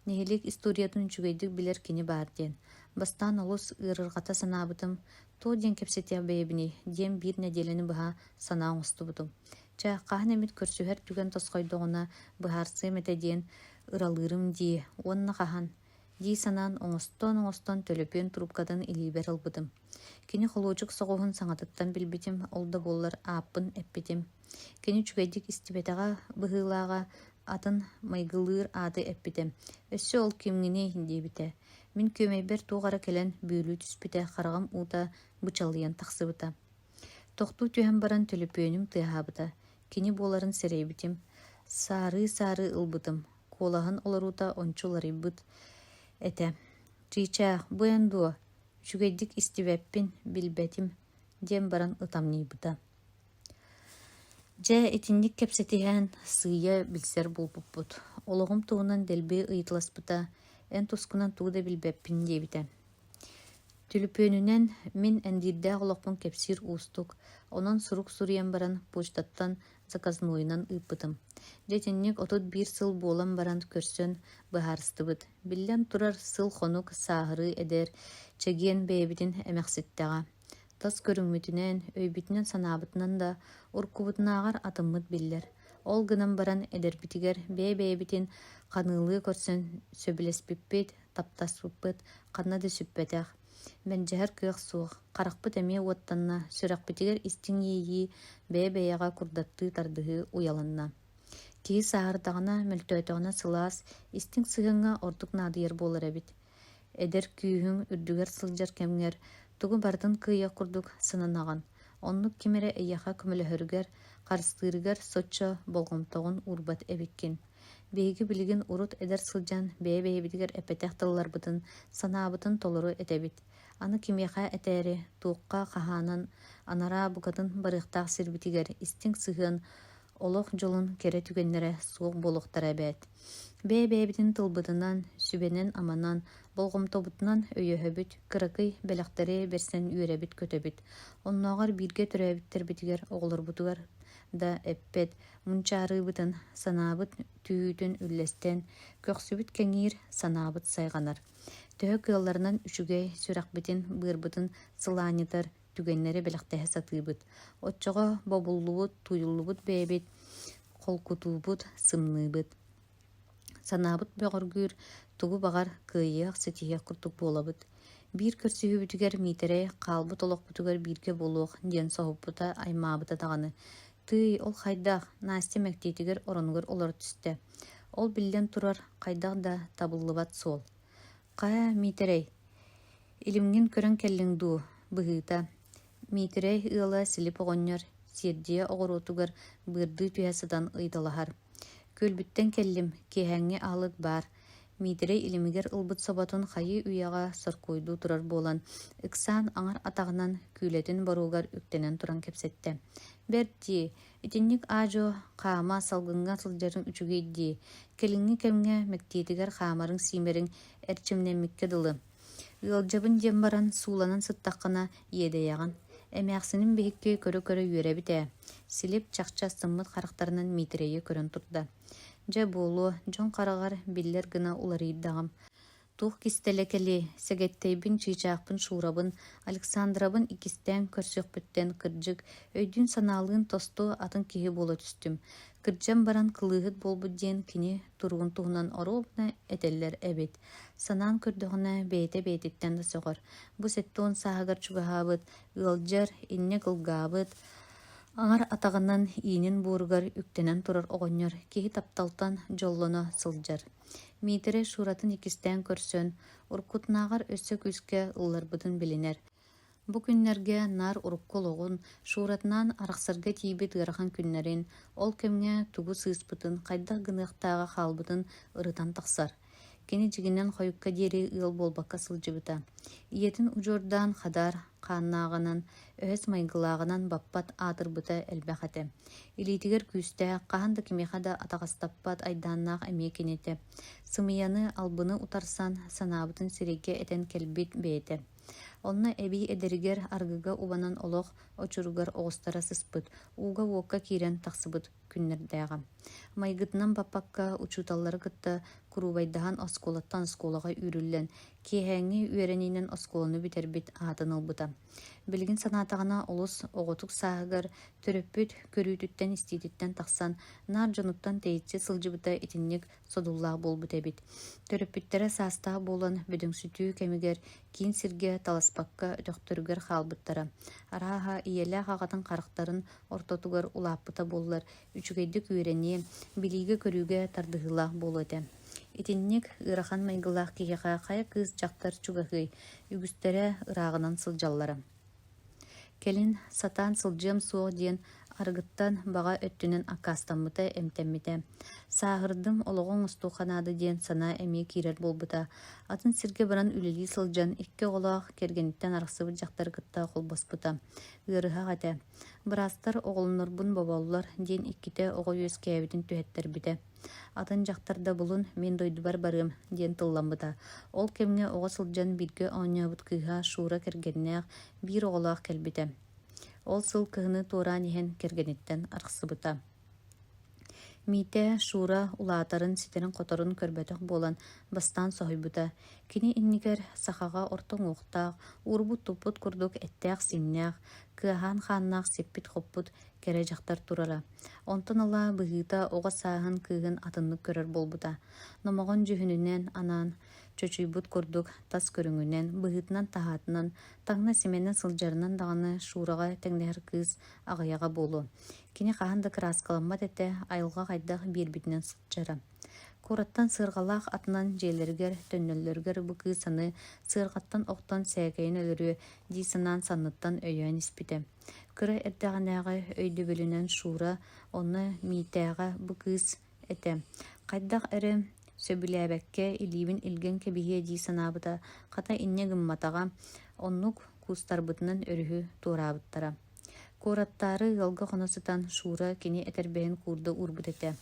Нэһилиэк историятын үчүгэйдик билэр кини баар диэн. Бастаан олус ыарырҕата санаабытым, туох диэн кэпсэтиэх бэйэбиний диэн биир нэдиэлэни быһа санаа оҥостубутум. Чэ, хаһан эмит көрсүһэр түгэн тосхойдоҕуна быһаарсыам этэ диэн ыралыырым дии уонна хаһан дии санаан оҥостон-оҥостон төлөпүөн трубкатын илиибэр ылбытым. Кини холуочук соҕуһун саҥатыттан билбитим, ол да буоллар ааппын эппитим. Кини үчүгэйдик истибэтэҕэ быһыылааҕа, атын майгылыыр ааты эппитэ. Өссө ол кимҥиний диэбитэ. Мин күөмэйбэр туох эрэ кэлэн бүөлүү түспүтэ, хараҕым уута бычалыйан тахсыбыта. Тохтуу түһэн баран төлөпүөнүм тыаһаабыта, кини буоларын сэрэйбитим, саарыы-саарыы ылбытым, куолаһын олоруута ончу уларыйбыт этэ: «Чыычаах, бу эн дуо? Үчүгэйдик истибэппин, билбэтим» диэн баран ытамньыйбыта. Дьэ, итинник кэпсэтиһэн, сыыйа билсэр буолбуппут. Олоҕум туһунан дэлби ыйыталаспыта, эн тускунан тугу да билбэппин диэбитэ. Түлүпүөнүнэн мин эндиирдээх олохпун кэпсиир уустук, онон сурук суруйан баран почтаттан заказнойунан ыыппытым. Дьэ итинник 31 сыл буолан баран көрсөн быһаарыстыбыт. Биллэн турар, сыл-хонук, сааһырыы эдэр, чэгиэн бэйэбитин эмэхситтэҕэ. Тас көрүҥмүтүнэн, өйбүтүнэн-санаабытынан да уруккубутунааҕар атыммыт биллэр. Ол гынан баран эдэрбитигэр бэйэ-бэйэбитин ханыылыы көрсөн сөбүлэспиппит, таптаспыппыт ханна да сүппэтэх. Мэлдьэһэр кыах суох, харахпыт эмиэ уоттанна, сүрэхпитигэр истиҥ иэйии, бэйэ-бэйэҕэ курдаттыы тардыһыы уйаланна. Киһи сааһырдаҕына, мөлтөөтөҕүнэ сылаас, истиҥ сыһыаҥҥа ордук наадыйар буолар эбит. Эдэр күүһүҥ үрдүгэр сылдьар кэмҥэр тугу барытын кыайыах курдук сананаҕын. Оннук ким эрэ эйиэхэ көмөлөһөрүгэр, харыстыырыгар соччо болҕомтоҕун уурбат эбиккин. Биһиги билигин урут эдэр сылдьан бэйэ-бэйэбитигэр эппэтэх тылларбытын, санаабытын толору этэбит. Аны кимиэхэ этээри, туохха хаһаанан анараа букатын барыахтаах сирбитигэр истиҥ сыһыан олох дьолун кэрэ түгэннэрэ суох буолуохтара эбээт. Бэйэ-бэйэбитин тылбытынан, сүбэнэн-аманан, болҕомтобутунан өйөһөбүт, кыракый бэлэхтэри бэрсэн үөрэбит-көтөбүт. Оннооҕор бииргэ төрөөбүттэрбитигэр, оҕолорбутугар да эппэт, мунчаарыыбытын, санаабыт түһүүтүн үллэстэн, көхсүбүт кэҥиир, санаабыт сайҕанар. Төһө кыалларынан үчүгэй, сүрэхпитин, быарбытын сылаанньытар түгэннэри бэлэхтэһэ сатыыбыт. Оччоҕо бобуллубут, тууйуллубут бэйэбит холкутуубут, сымныыбыт. Санаабыт бөҕөргүүр, тугу баҕар кыайыах, ситиһиэх курдук буолабыт. Биир көрсүһүүбүтүгэр Миитэрэй хаалбыт олохпутугар бииргэ буолуох диэн соһуппута, аймаабыта даҕаны. Тыый, ол хайдах? Настя мэктиэтигэр оронугар олоро түстэ. Ол биллэн турар, хайдах да табыллыбат суол. Хайа, Миитэрэй, илимҥин көрөн кэллиҥ дуу, быһыыта? Миитэрэй ыала Силип оҕонньор сиэрдийэ оҕуруотугар быардыы түһэ сытан ыйыталаһар. Күөлбүттэн кэллим, киэһээҥҥи аһылык баар. Миитэрэй илимигэр ылбыт соботун хайыы-үйэҕэ соркуойдуу турар буолан, ыксаан аҥар атаҕынан күүлэтин боруогар үктэнэн туран кэпсэттэ. Бэрт дии, итинник аа-дьуо хаама салгыҥҥа сылдьарыҥ үчүгэй дии, кэлиҥҥи кэмҥэ мэктиэтигэр хаамарыҥ-сиимэриҥ эрчимнэммиккэ дылы. Ыалдьабын диэн баран сууланан сыттаххына иэдэйэҕин. Эмээхсиним биһикки көрө-көрө үөрэбит ээ. Силип чахчы астыммыт харахтарынан Миитэрэйи көрөн турда. Дьэ буолуо, дьон хараҕар биллэр гына уларыйдаҕым. Туох кистэлэ кэлиэй, сэгэттэйбин, чыычаахпын Шурабын, Александрабын иккистээн көрсүөхпүттэн, кырдьык, өйдүүн-санаалыын тосту атын киһи буола түстүм. Кырдьан баран кылыыһыт буолбут диэн кини туругун туһунан оруобуна этэллэр эбит. Санаан көрдөҕүнэ, бэйэтэ бэйэтиттэн да сөҕөр. Бу 70 сааһыгар чугаһаабыт, ыалдьар, инньэ кылгаабыт, аҥар атаҕынан иинин буоругар үктэнэн турар оҕонньор киһи тапталтан дьоллоно сылдьар. Миитэрэй Шуратын иккистээн көрсөн, уруккутунааҕар өссө күүскэ ылларбытын билинэр. Бу күннэргэ наар урукку олоҕун, Шуратынаан арахсарга тиийбит ыарахан күннэрин, ол кэмҥэ тугу сыыспытын, хайдах гыныахтааҕа хаалбытын ырытан тахсар. Кини дьиҥинэн хойукка диэри ыал буолбакка сылдьыбыта. Ийэтин удьуордаан хадаар хааннааҕынан, өһөс майгылааҕынан баппат аатырбыта элбэх этэ. Илиитигэр күүстээх, хаһан да кимиэхэ да атаҕастаппат айдааннаах эмиэ кини этэ. Сымыйаны, албыны утарсан, санаабытын сирэйгэ этэн кэлбит бэйэтэ. Онно эбии эдэригэр арыгыга убанан олох очуругар оҕустара сыспыт, ууга-уокка киирэн тахсыбыт күннэрдээҕэ. Майгытынан баппакка учууталлары кытта куруубайдаһан оскуолаттан оскуолаҕа үүрүллэн, киэһээҥҥи үөрэниинэн оскуоланы бүтэрбит аатын ылбыта. Билигин санаатаҕына олус оҕотук сааһыгар төрөппүт көрүүтүттэн-истиититтэн тахсан, наар дьонуттан тэйиччи сылдьыбыта итинник содуллаах буолбут эбит. Төрөппүттэрэ саастаах буолан бөдөҥсүтүү кэмигэр киин сиргэ таласпакка өтөхтөрүгэр хаалбыттара. Арааһа, ийэлээх аҕатын харахтарын ортотугар улааппыта буоллар, үчүгэйдик үөрэниэ, билиигэ-көрүүгэ тардыһыылаах буолуо этэ. Итинник ыарахан майгылаах киһиэхэ хайа кыыс-дьахтар чугаһыай, үгүстэрэ ырааҕынан сылдьаллара. Кэлин сатаан сылдьыам суох диэн арыгыттан баҕа өттүнэн аккаастаммыта, эмтэммитэ. Сааһырдым, олоҕу оҥостуохха наада диэн санаа эмиэ киирэр буолбута. Атын сиргэ баран үлэлии сылдьан икки оҕолоох кэргэниттэн арахсыбыт дьахтары кытта холбоспута. Ыарыһах этэ. Быраастар оҕолонорбун боболлор диэн иккитэ оҕо үөскээбитин түһэттэрбитэ. Атын дьахтар да булун, мин дойдубар барыам диэн тылламмыта. Ол кэмҥэ оҕо сылдьан бииргэ оонньообут кыыһа Шура кэргэннээх, биир оҕолоох кэлбитэ. Ол сыл кыһыны туораан иһэн кэргэниттэн арахсыбыта. Миитээ Шура улаатарын, ситэрин-хоторун көрбөтөх буолан, бастаан соһуйбута. Кини иннигэр сахаҕа орто уҥуохтаах, уурбут-туппут курдук эттээх-сииннээх, кыаһаан хааннаах сиппит-хоппут кэрэ дьахтар турара. Онтон ыла быһыыта оҕо сааһын кыыһын атыннык көрөр буолбута. Номоҕон дьүһүнүнэн анаан чочуйбут курдук тас көрүҥүнэн, быһыытынан-таһаатынан, таҥна-симэнэ сылдьарынан даҕаны Шураҕа тэҥнэһэр кыыс аҕыйаҕа буолуо. Кини хаһан да кырааскаламмат этэ, айылҕа хайдах биэрбитинэн сылдьара. Куораттан сыарҕалаах атынан дьиэлэригэр төннөллөрүгэр бу кыыс аны сыарҕаттан охтон сээкэйин өлөрүө дии санаан санныттан өйөөн испитэ. Кыра эрдэҕинээҕи өйдөбүлүнэн Шура онно Миитээҕэ бу кыыс этэ. Хайдах эрэ сөбүлээбэккэ илиибин илгэн кэбиһиэ дии санаабыта, хата инньэ гымматаҕа, оннук куустарбытынан өрүһү туораабыттара. Куораттаары ыалга хоно сытан Шура кини этэрбэһин куурда уурбут этэ.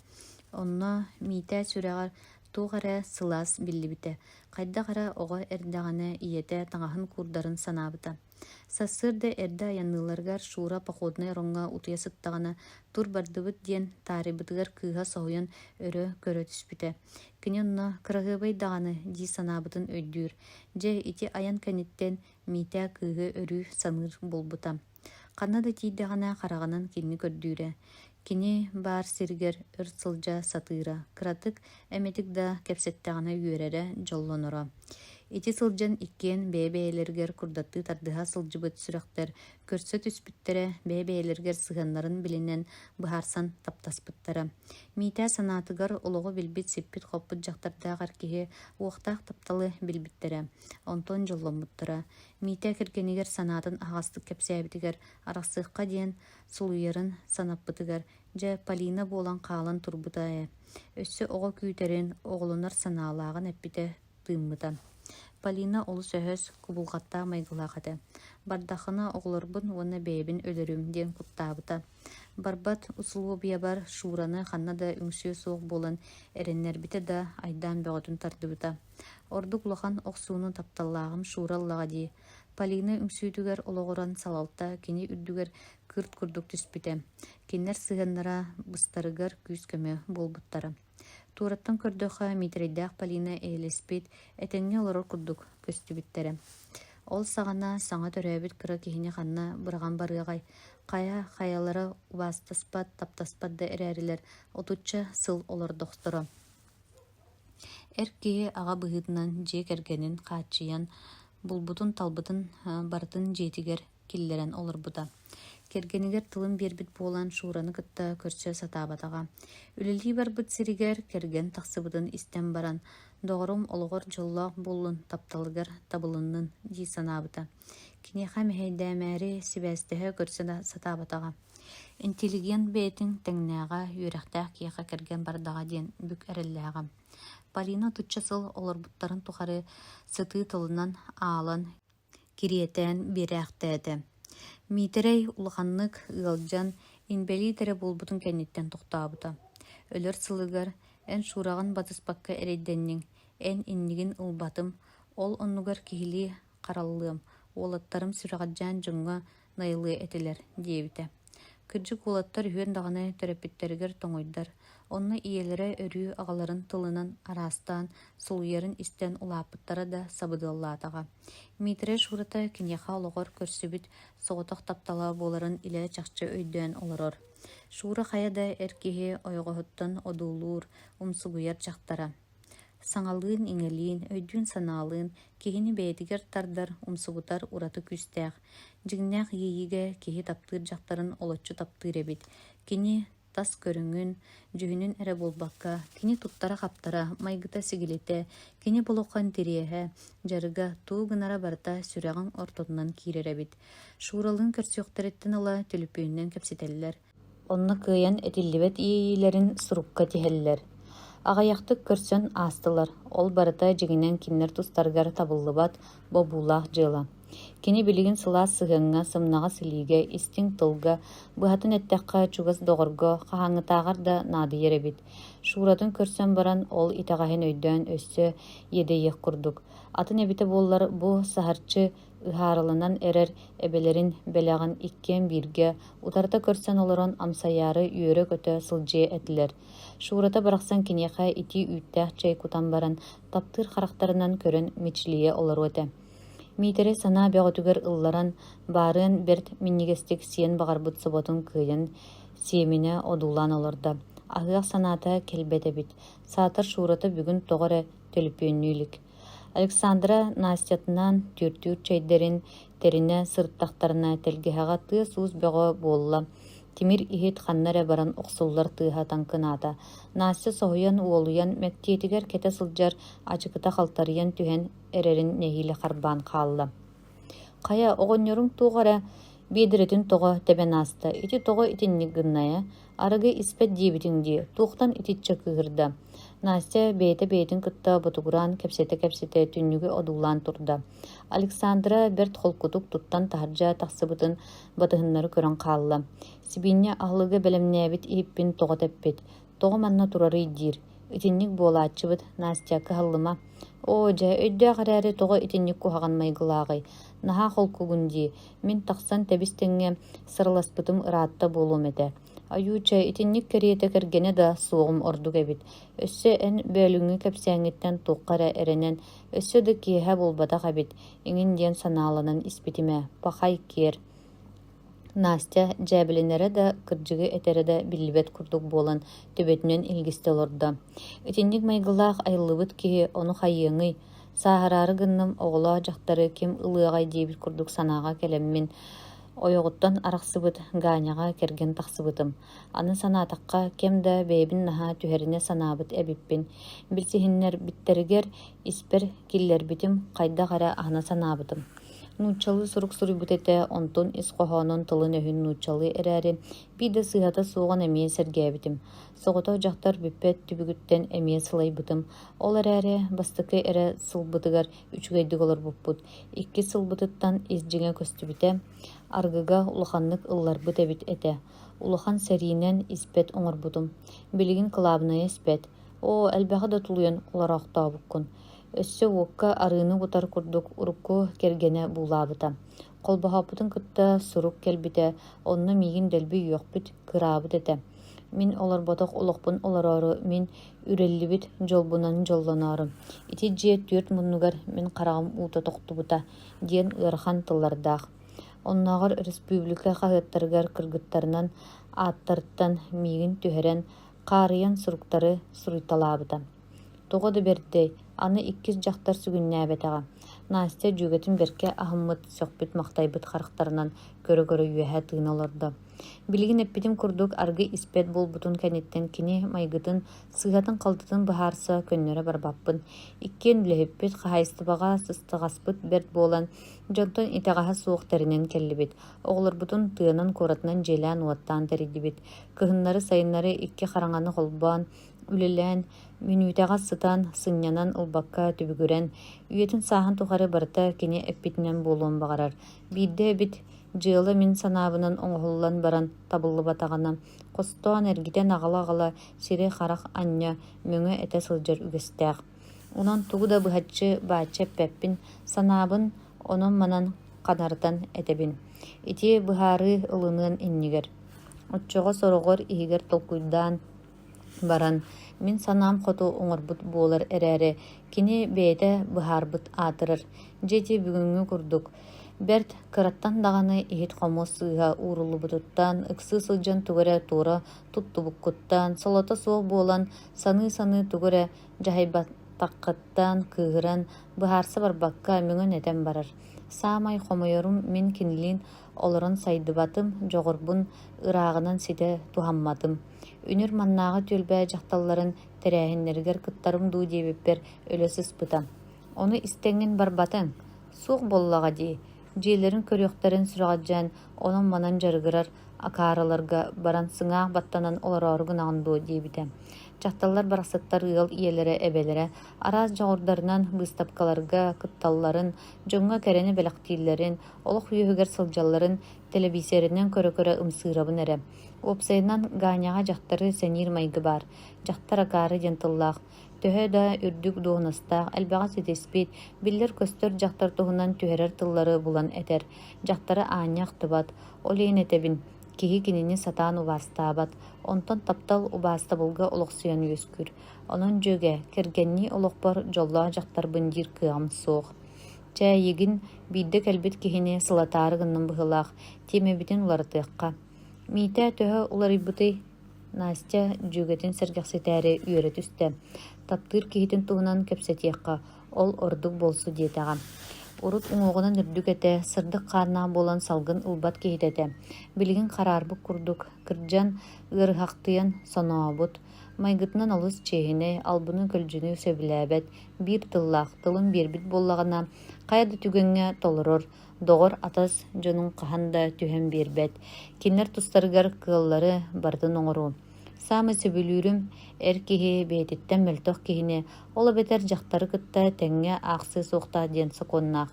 Онно Миитээ сүрэҕэр туох эрэ сылаас биллибитэ, хайдах эрэ оҕо эрдэҕинэ ийэтэ таҥаһын куурдарын санаабыта. Сарсыарда эрдэ айанныылларыгар Шура походнай ороҥҥо утуйа сыттаҕына тур бардыбыт диэн таарыйбытыгар кыыһа соһуйан өрө көрө түспүтэ. Кини онно кыраһыабай даҕаны дии санаабытын өйдүүр. Дьэ ити айан кэнниттэн Миитээ кыыһы өрүү саныыр буолбута. Ханна да тиийдэҕинэ хараҕынан кинини көрдүүрэ. Кини баар сиригэр өр сылдьа сатыыра, кыратык эмэтик да кэпсэттэҕинэ үөрэрэ, дьоллоноро. Ити сылдьан иккиэн бэйэ-бэйэлэригэр курдаттыы тардыһа сылдьыбыт сүрэхтэр көрсө түспүттэрэ, бэйэ-бэйэлэригэр сыһыаннарын билинэн, быһаарсан таптаспыттара. Миитээ санаатыгар олоҕу билбит сиппит-хоппут дьахтардаах эр киһи уохтаах тапталы билбиттэрэ, онтон дьолломмуттара. Миитээ кэргэнигэр санаатын аһаҕастык кэпсээбитигэр арахсыахха диэн сулуйарын санаппытыгар, дьэ, Полина буолан хаалан турбута ээ. Өссө оҕо күүтэрин, оҕолонор санаалааҕын эппитэ, тыыммыта. Полина олус өһөс, кубулҕаттаах майгылаах этэ. Бардаххына оҕолорбун уонна бэйэбин өлөрүм диэн куттаабыта. Барбат усулуобуйабар Шураны ханна да үҥсүө суох буолан эрэннэрбитэ да, айдаан бөҕөтүн тардыбыта. Ордук улахан охсууну тапталлааҕым Шура ыллаҕа дии. Полина үҥсүүтүгэр олоҕуран салалта кини үрдүгэр кырт курдук түспүтэ. Кинилэр сыһыаннара быстарыгар күүс-көмө буолбуттара. Туораттан көрдөххө, Миитэрэйдээх Полина эйэлэспит, этэҥҥэ олорор курдук көстүбүттэрэ. Ол саҕана саҥа төрөөбүт кыра киһини ханна быраҕан барыаҕай, хайа хайалара убаастаспат, таптаспат да эрээрилэр отучча сыл олордохторо. Эр киһи аҕа быһыытынан дьиэ кэргэнин хааччыйан, булбутун-талбытын барытын дьиэтигэр киллэрэн олорбута. Кэргэнигэр тылын биэрбит буолан Шураны кытта көрсө сатаабатаҕа. Үлэлии барбыт сиригэр кэргэн тахсыбытын истэн баран, доҕорум олоҕор дьоллоох буоллун, тапталыгар табылыннын дии санаабыта. Киниэхэ мэһэйдээмээри сибээстэһэ көрсө да сатаабатаҕа. Интеллигент бэйэтин тэҥнээҕэ, үөрэхтээх киһиэхэ кэргэн бардаҕа диэн бүк эрэллээҕэ. Полина отучча сыл олорбуттарын тухары сытыы тылынан аалан, кириэтээн биэрээхтээтэ. Миитэрэй улаханнык ыалдьан, инбэлиит эрэ буолбутун кэнниттэн тохтообута. Өлөр сылыгар эн Шураҕын батыспакка эрэйдэнниҥ, эн иннигин ылбатым, ол оннугар киһилии хараллыам, уолаттарым сүрэҕэлдьээн дьоҥҥо найылыа этилэр диэбитэ. Кырдьык уолаттар үһүөн даҕаны төрөппүттэригэр тоҥуйдар, онно ийэлэрэ өрүү аҕаларын тылынан араастаан сулуйарын истэн улааппыттара да сабыдыаллаатаҕа. Миитэрэй Шурата киниэхэ олоҕор көрсүбүт соҕотох таптала буоларын илэ чахчы өйдөөн олорор. Шура хайа да эр киһи ойоҕоһуттан одуулуур, умсугуйар дьахтара. Саҥалыын-иҥэлиин, өйдүүн-санаалыын киһини бэйэтигэр тардар, умсугутар ураты күүстээх. Дьиҥнээх иэйиигэ киһи таптыыр дьахтарын олоччу таптыыр эбит. Кини тас көрүҥүн, дьүһүнүн эрэ буолбакка, кини туттара-хаптара, майгыта-сигилитэ, кини болоххо интэриэһэ, дьарыга, тугу гынара барыта сүрэҕиҥ ортотунан киирэр эбит. Шуралыын көрсүөхтэриттэн ыла түлүпүөнүнэн кэпсэтэллэр, Онно кыайан этиллибэт иэйиилэрин сурукка тиһэллэр. Аҕыйахтык көрсөн аастылар, ол барыта дьиҥинэн кинилэр тустарыгар табыллыбат, бобуулаах дьыала. Кини билигин сылаас сыһыаҥҥа, сымнаҕас илиигэ, истиҥ тылга, быһатын эттэххэ, чугас доҕорго хаһааҥҥытааҕар да наадыйар эбит. Шуратын көрсөн баран, ол итэҕэһин өйдөөн өссө иэдэйиэх курдук. Атын эбитэ буоллар, бу саһарчы. ыһаарыланан эрэр эбэлэрин бэлэҕин иккиэн бииргэ утарыта көрсөн олорон амсайаары үөрэ-көтө сылдьыа этилэр. Шурата барахсан киниэхэ итии үүттээх чэй кутан баран, таптыыр харахтарынан көрөн мичилийэ олоруо этэ. Миитэрэй санаа бөҕөтүгэр ылларан, баарыан бэрт минньигэстик сиэн баҕарбыт соботун кыайан сиэминэ одуулаан олордо. Аһыах санаата кэлбэт эбит. Саатар Шурата бүгүн тоҕо эрэ төлөпүөннүү илик. Александра Настятынаан түөртүүр чэйдэрин тэринэ сырыттахтарына тэлгэһэҕэ тыас-уус бөҕө буолла. Тимир иһит ханна эрэ баран охсуллар тыаһа таҥкынаата. Настя соһуйан, уолуйан, мэктиэтигэр кэтэ сылдьар ачыкыта халтарыйан түһэн эрэрин нэһиилэ харбаан хаалла. Хайа, оҕонньоруҥ туох эрэ биэдэрэтин тоҕо тэбэн ааста, ити тоҕо итинник гыннайа? Арыгы испэт диэбитиҥ дии, туохтан итиччэ кыыһырда? Настя бэйэтэ бэйэтин кытта ботугураан кэпсэтэ-кэпсэтэ түннүгү одуулаан турда. Александра бэрт холкутук туттан таһырдьа тахсыбытын батыһыннары көрөн хаалла. Сибиинньэ аһылыгы бэлэмнээбит иһиппин тоҕо тэппит, тоҕо манна турарый диир. Итинник буолааччыбыт, Настя, кыһаллыма. Оо, дьэ, өйдөөх эрээри тоҕо итинник куһаҕан майгылааҕый? Наһаа холкугун дии. Мин тахсан тэбис-тэҥҥэ сыраласпытым ыраатта буолуом этэ. Айууча, итинник кэриэтэ кэргэнэ да суоҕум ордук эбит. Өссө эн бөөлүҥҥү кэпсээҥҥиттэн туохха эрэ эрэнэн, өссө да киэһэ буолбатах эбит, иҥин диэн санааланан испитим ээ, пахай киэр. Настя дьээбэлэнэрэ да, кырдьыгы этэрэ да биллибэт курдук буолан, төбөтүнэн илгистэ олордо. Итинник майгылаах айыллыбыт киһи ону хайыаҥый, сааһыраары гынным, оҕолоох дьахтары ким ылыаҕай диэбит курдук санааҕа кэлэммин, ойоҕуттан арахсыбыт Ганяҕа кэргэн тахсыбытым. Аны санаатахха, кэм да бэйэбин наһаа түһэринэ санаабыт эбиппин. Билсиһиннэрбиттэригэр испэр киллэрбитим, хайдах эрэ аһына санаабытым. Нууччалыы сурук суруйбут этэ, онтун ис хоһоонун тылын-өһүн нууччалыы эрээри, биир да сыыһата суоҕун эмиэ сэргээбитим. Соҕотох дьахтар бүппэт түбүгүттэн эмиэ сылайбытым. Ол эрээри бастакы эрэ сылбытыгар үчүгэйдик олорбуппут. Иккис сылбытыттан ис дьиҥэ көстүбүтэ, арыгыга улаханнык ылларбыт эбит этэ. Улахан сэриинэн испэт оҥорбутум. Билигин кылаабынайа испэт. Оо, элбэҕи да тулуйан олороохтообуккун. Өссө уокка арыыны кутар курдук урукку кэргэнэ буулаабыта. Холбоһооппутун кытта сурук кэлбитэ, онно миигин дэлби үөхпүт, кыраабыт этэ. Мин олорботох олохпун олороору, мин үрэллибит дьолбунан дьоллоноору. Ити дьиэ түөрт муннугар мин хараҕым уута тохтубута, диэн ыарахан тыллардаах. Оннооҕор республика хаһыаттарыгар кыргыттарынан ааттарыттан миигин түһэрэн, хаарыйан суруктары суруйталаабыта. Тоҕо да бэрдэй, аны иккис дьахтар сүгүннээбэтэҕэ. Настя дьүөгэтин бэркэ аһыммыт, сөхпүт-махтайбыт харахтарынан көрө-көрө үөһэ тыына олордо. Билигин эппитим курдук аргы испэт буолбутун кэнниттэн кини майгытын, сыыһатын-халтытын быһаарса көннөрө барбаппын. Иккиэн үлэһиппит, хаһаайыстыбаҕа сыстаҕаспыт бэрт буолан, дьонтон итэҕэһэ суох тэринэн кэллибит. Оҕолорбутун тыанан-куоратынан дьиэлээн-уоттаан тэрийдибит. Кыһыннары-сайыннары икки хараҥаны холбоон, үлэлээн, мүнүүтэҕэ сытан, сынньанан ылбакка түбүгүрэн, үйэтин-сааһын тухары барыта кини эппитинэн буолуон баҕарар. Биирдэ эбит дьыала мин санаабынан оҥоһуллан баран табыллыбатаҕына, хостоон эргитэн аҕала-аҕала сири-харах анньа, мөҥө-этэ сылдьар үгэстээх. Онон тугу да быһаччы бааччы эппэппин, санаабын онон-манан ханарытан этэбин. Ити быһаарыы ылыныан иннигэр. Оччоҕо сороҕор иһигэр толкуйдаан баран, мин санаам хоту оҥорбут буолар эрээри, кини бэйэтэ быһаарбыт аатырар. Дьэ ити бүгүҥҥү курдук, бэрт кыраттан даҕаны иһит-хомуос сыыһа ууруллубутуттан, ыксыы сылдьан тугу эрэ туора туттубуккуттан, солото суох буолан, саныы-саныы тугу эрэ дьаһайбатаххыттан кыыһыран, быһаарса барбакка мөҥөн-этэн барар. Саамай хомойорум мин кинилиин олорон сайдыбатым, дьоҕурбун ырааҕынан ситэ туһамматым. Үнүр маннааҕы түөлбэ дьахталларын тэрээһиннэригэр кыттарым дуу диэбиппэр өлө сыспыта. Ону истэҥҥин барбатыҥ, суох буоллаҕа дии, дьиэлэрин көрүөхтэрин сүрэҕэлдьээн онон-манан дьарыгырар акаарыларга баран сыҥаах баттанан олороору гынаҕын дуо диэбитэ. Дьахталлар барахсаттар ыал ийэлэрэ, эбэлэрэ араас дьоҕурдарынан быыстапкаларга кытталларын, дьоҥҥо кэрэни бэлэхтииллэрин, олох үөһүгэр сылдьалларын тэлэбиисэринэн көрө-көрө ымсыырабын эрэ. Уопсайынан, Ганяҕа дьахтары сэниир майгы баар. Дьахтар акаары диэн тыллаах. Төһө да үрдүк дуоһунастаах, элбэҕи ситиспит, биллэр-көстөр дьахтар туһунан түһэрэр тыллары булан этэр. Дьахтары аанньа ахтыбат, ол иһин этэбин, киһи кинини сатаан убаастаабат, онтон таптал убаастабылга олохсуйан үөскүүр. Онон дьүөгэ, кэргэннии олохпор дьоллоох дьахтарбын диир кыаҕым суох. Чэ, эйигин биирдэ кэлбит киһини сылатаары гынным быһыылаах, тиэмэбитин уларытыахха. Миитээ төһө уларыйбытый? Настя дьүөгэтин сэргэхситээри үөрэ түстэ. Таптыыр киһитин туһунан кэпсэтиэххэ, ол ордук буолсу диэтэҕэ. Урут уҥуоҕунан үрдүк этэ, сырдык хааннаах буолан салгын ылбат киһитэ этэ. Билигин хараарбыт курдук, кырдьан, ыарыһахтыйан сонообут. Майгытынан олус чиэһинэй, албыны-көлдьүнү сөбүлээбэт, биир тыллаах, тылын биэрбит буоллаҕына, хайа да түгэҥҥэ толорор, доҕор-атас дьонун хаһан да түһэн биэрбэт, кинилэр тустарыгар кыаллары барытын оҥоруо. Саамай сөбүлүүрүм эр киһи бэйэтиттэн мөлтөх киһини, ол эбэтэр дьахтары кытта тэҥҥэ аахсыа суохтаах диэн сокуоннаах.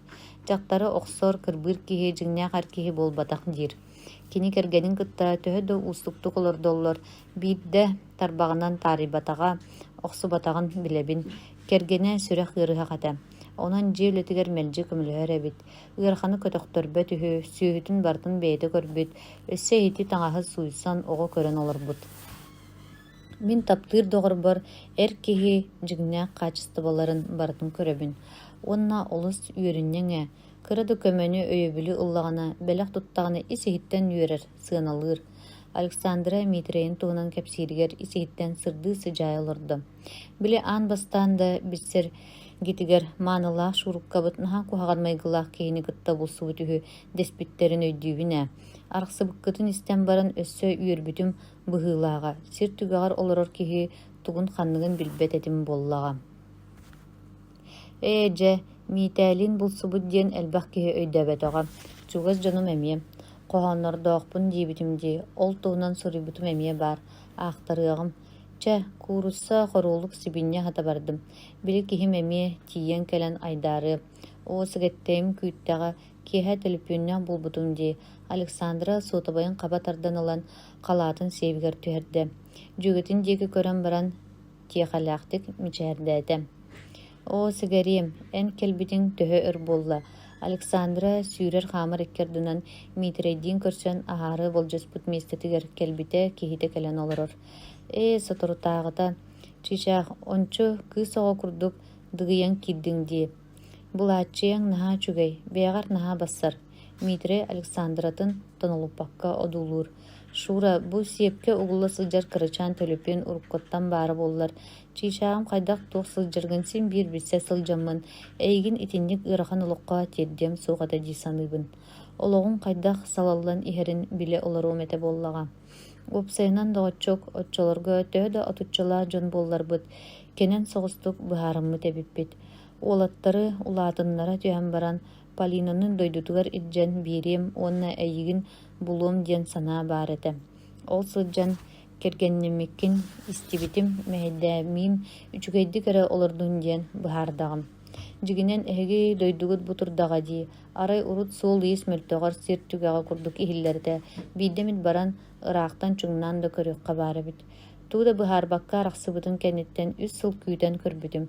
Дьахтары охсор, кырбыыр киһи дьиҥнээх эр киһи буолбатах диир. Кини кэргэнин кытта төһө да уустуктук олордоллор, биирдэ тарбаҕынан таарыйбатаҕа, охсубатаҕын билэбин. Кэргэнэ сүрэх ыарыһах этэ. Онон дьиэ үлэтигэр мэлдьи көмөлөһөр эбит. Ыараханы көтөхтөрбөт үһү, сүөһүтүн барытын бэйэтэ көрбүт, өссө иһити таҥаһы сууйсан оҕо көрөн олорбут. Мин таптыыр доҕорбор эр киһи дьиҥнээх хаачыстыбаларын барытын көрөбүн. Уонна олус үөрүнньэҥ ээ, кыра да көмөнү, өйөбүлү ыллаҕына, бэлэх туттаҕына ис-иһиттэн үөрэр, сыаналыыр. Александра Миитрэйин туһунан кэпсииригэр ис-иһиттэн сырдыы сыдьаайа олордо. Били аан бастаан да билсэргитигэр маанылаах Шууруккабыт наһаа куһаҕан майгылаах киһини кытта булсубут үһү дэспиттэрин өйдүүбүн ээ. Арахсыбыккытын истэн баран өссө үөрбүтүм быһыылааҕа, сир түгэҕэр олорор киһи тугун-ханныгын билбэт этим буоллаҕа. Ээ, дьэ, Миитээлиин булсубут диэн элбэх киһи өйдөөбөтөҕө, чугас дьонум эмиэ. Хоһооннордоохпун диэбитим дии, ол туһунан суруйбутум эмиэ баар, аахтарыаҕым. Чэ, куурусса, хоруолук сибинньэ аһата бардым. Били киһим эмиэ тиийэн кэлэн айдаарыа. Оо, сэгэттэйим күүттэҕэ, киэһэ төлөпүөннээх буолбутум дии, Александра суотабайын хаба тардан ылан халаатын сиэбигэр түһэрдэ. Дьүөгэтин диэки көрөн баран, тиэхэлээхтик мичээрдээтэ. «Оо, сигариэм, эн кэлбитиҥ төһө өр буолла?» Александра сүүрэр-хаамар икки ардынан Миитэрэйдиин көрсөн аһаары болдьоспут миэстэтигэр кэлбитэ киһитэ кэлэн олорор. «Ээ, соторутааҕыта, чыычаах, ончу кыыс оҕо курдук дыгыйан киирдиҥ дии. Былааччыйаҥ наһаа үчүгэй, бэйэҕэр наһаа бассар», Дмитрий Александратын тонолуппакка одуулуур. «Шура, бу сиэпкэ угулла сылдьар кырачаан төлөпүөн уруккуттан баара буоллар, чыычааҕым хайдах-туох сылдьаргын син биир билсэ сылдьаммын, эйигин итинник ыарахан олоххо тиэрдиэм суох этэ дии саныыбын. Олоҕуҥ хайдах салаллан иһэрин билэ олоруом этэ буоллаҕа. Уопсайынан, доҕоччуок, оччолорго төһө да отуччалаах дьон буолларбыт, кэнэн соҕустук быһаарыммыт эбиппит. Уолаттары улаатыннара түһэн баран, Полинаны дойдутугар илдьэн биэриэм уонна эйигин булуом диэн санаа баар этэ. Ол сылдьан кэргэннэммиккин истибитим, мэһэйдээмиим, үчүгэйдик эрэ олордун диэн быһаардаҕым. Дьиҥинэн, эһиги дойдугут бу турдаҕа дии, арай урут суол-иис мөлтөҕөр сир түгэҕэ курдук иһиллэр этэ, биирдэ эмит баран, ыраахтан чуҥнаан да көрүөххэ баар эбит. Тугу да быһаарбакка арахсыбытын кэнниттэн үс сыл күүтэн көрбүтүм.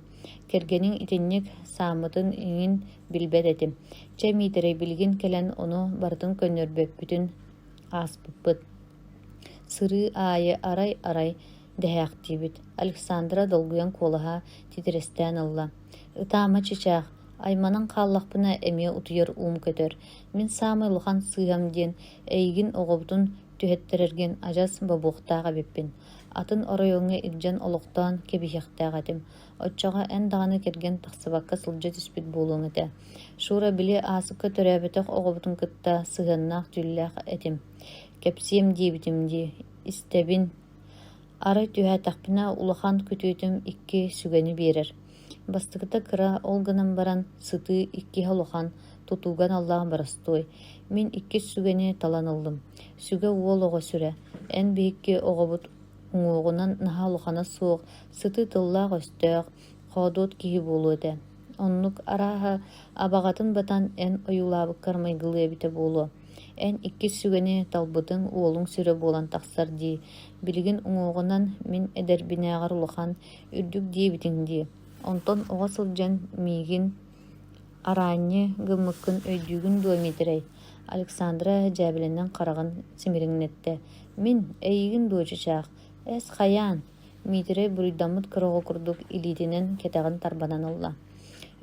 Кэргэниҥ итинник сааммытын иҥин билбэт этим. Чэ, Миитэрэй билигин кэлэн ону барытын көннөрбөппүтүн ааспыппыт. Сырыы аайы арай-арай дэһээхтиибит. Александра долгуйан куолаһа титирэстээн ылла. Ытаама чычаах, айманан хааллахпына эмиэ утуйар уум көтөр. Мин саамай улахан сыыһам диэн эйигин оҕобутун түһэттэрэргин адьас бобуохтаах эбиппин. Атын оройуоҥҥа илдьэн олохтоон кэбиһиэхтээх этим. Оччоҕо эн даҕаны кэргэн тахсыбакка сылдьа түспүт буолуоҥ этэ. Шура били Аасыкка төрөөбөтөх оҕобутун кытта сыһыаннаах түүллээх этим. Кэпсиэм диэбитим дии, истэбин. Арай түһээтэхпинэ улахан күтүөтүм икки сүгэни биэрэр. Бастакыта кыра, ол гынан баран сытыы иккиһэ улахан, тутууга аналлаах боростуой. Мин иккис сүгэни талан ыллым. Сүгэ уол оҕо сүрэ. Эн биһикки оҕобут уҥуоҕунан наһаа улахана суох, сытыы тыллаах-өстөөх, хоодуот киһи буолуо этэ. Оннук, арааһа, абаҕатын батан эн ойуулаабыккар майгылыа эбитэ буолуо. Эн иккис сүгэни талбытыҥ уолуҥ сүрэ буолан тахсар дии. Билигин уҥуоҕунан мин эдэрбинээҕэр улахан, үрдүк диэбитиҥ дии. Онтон оҕо сылдьан миигин араанньы гыммыккын өйдүүгүн дуо, Миитэрэй? Александра дьээбэлэнэн хараҕын симириҥнэттэ. Мин, эйигин дуо, чычаах? Эс, хайаан? Миитэрэй буруйдаммыт кыра оҕо курдук илиитинэн кэтэҕин тарбанан ылла.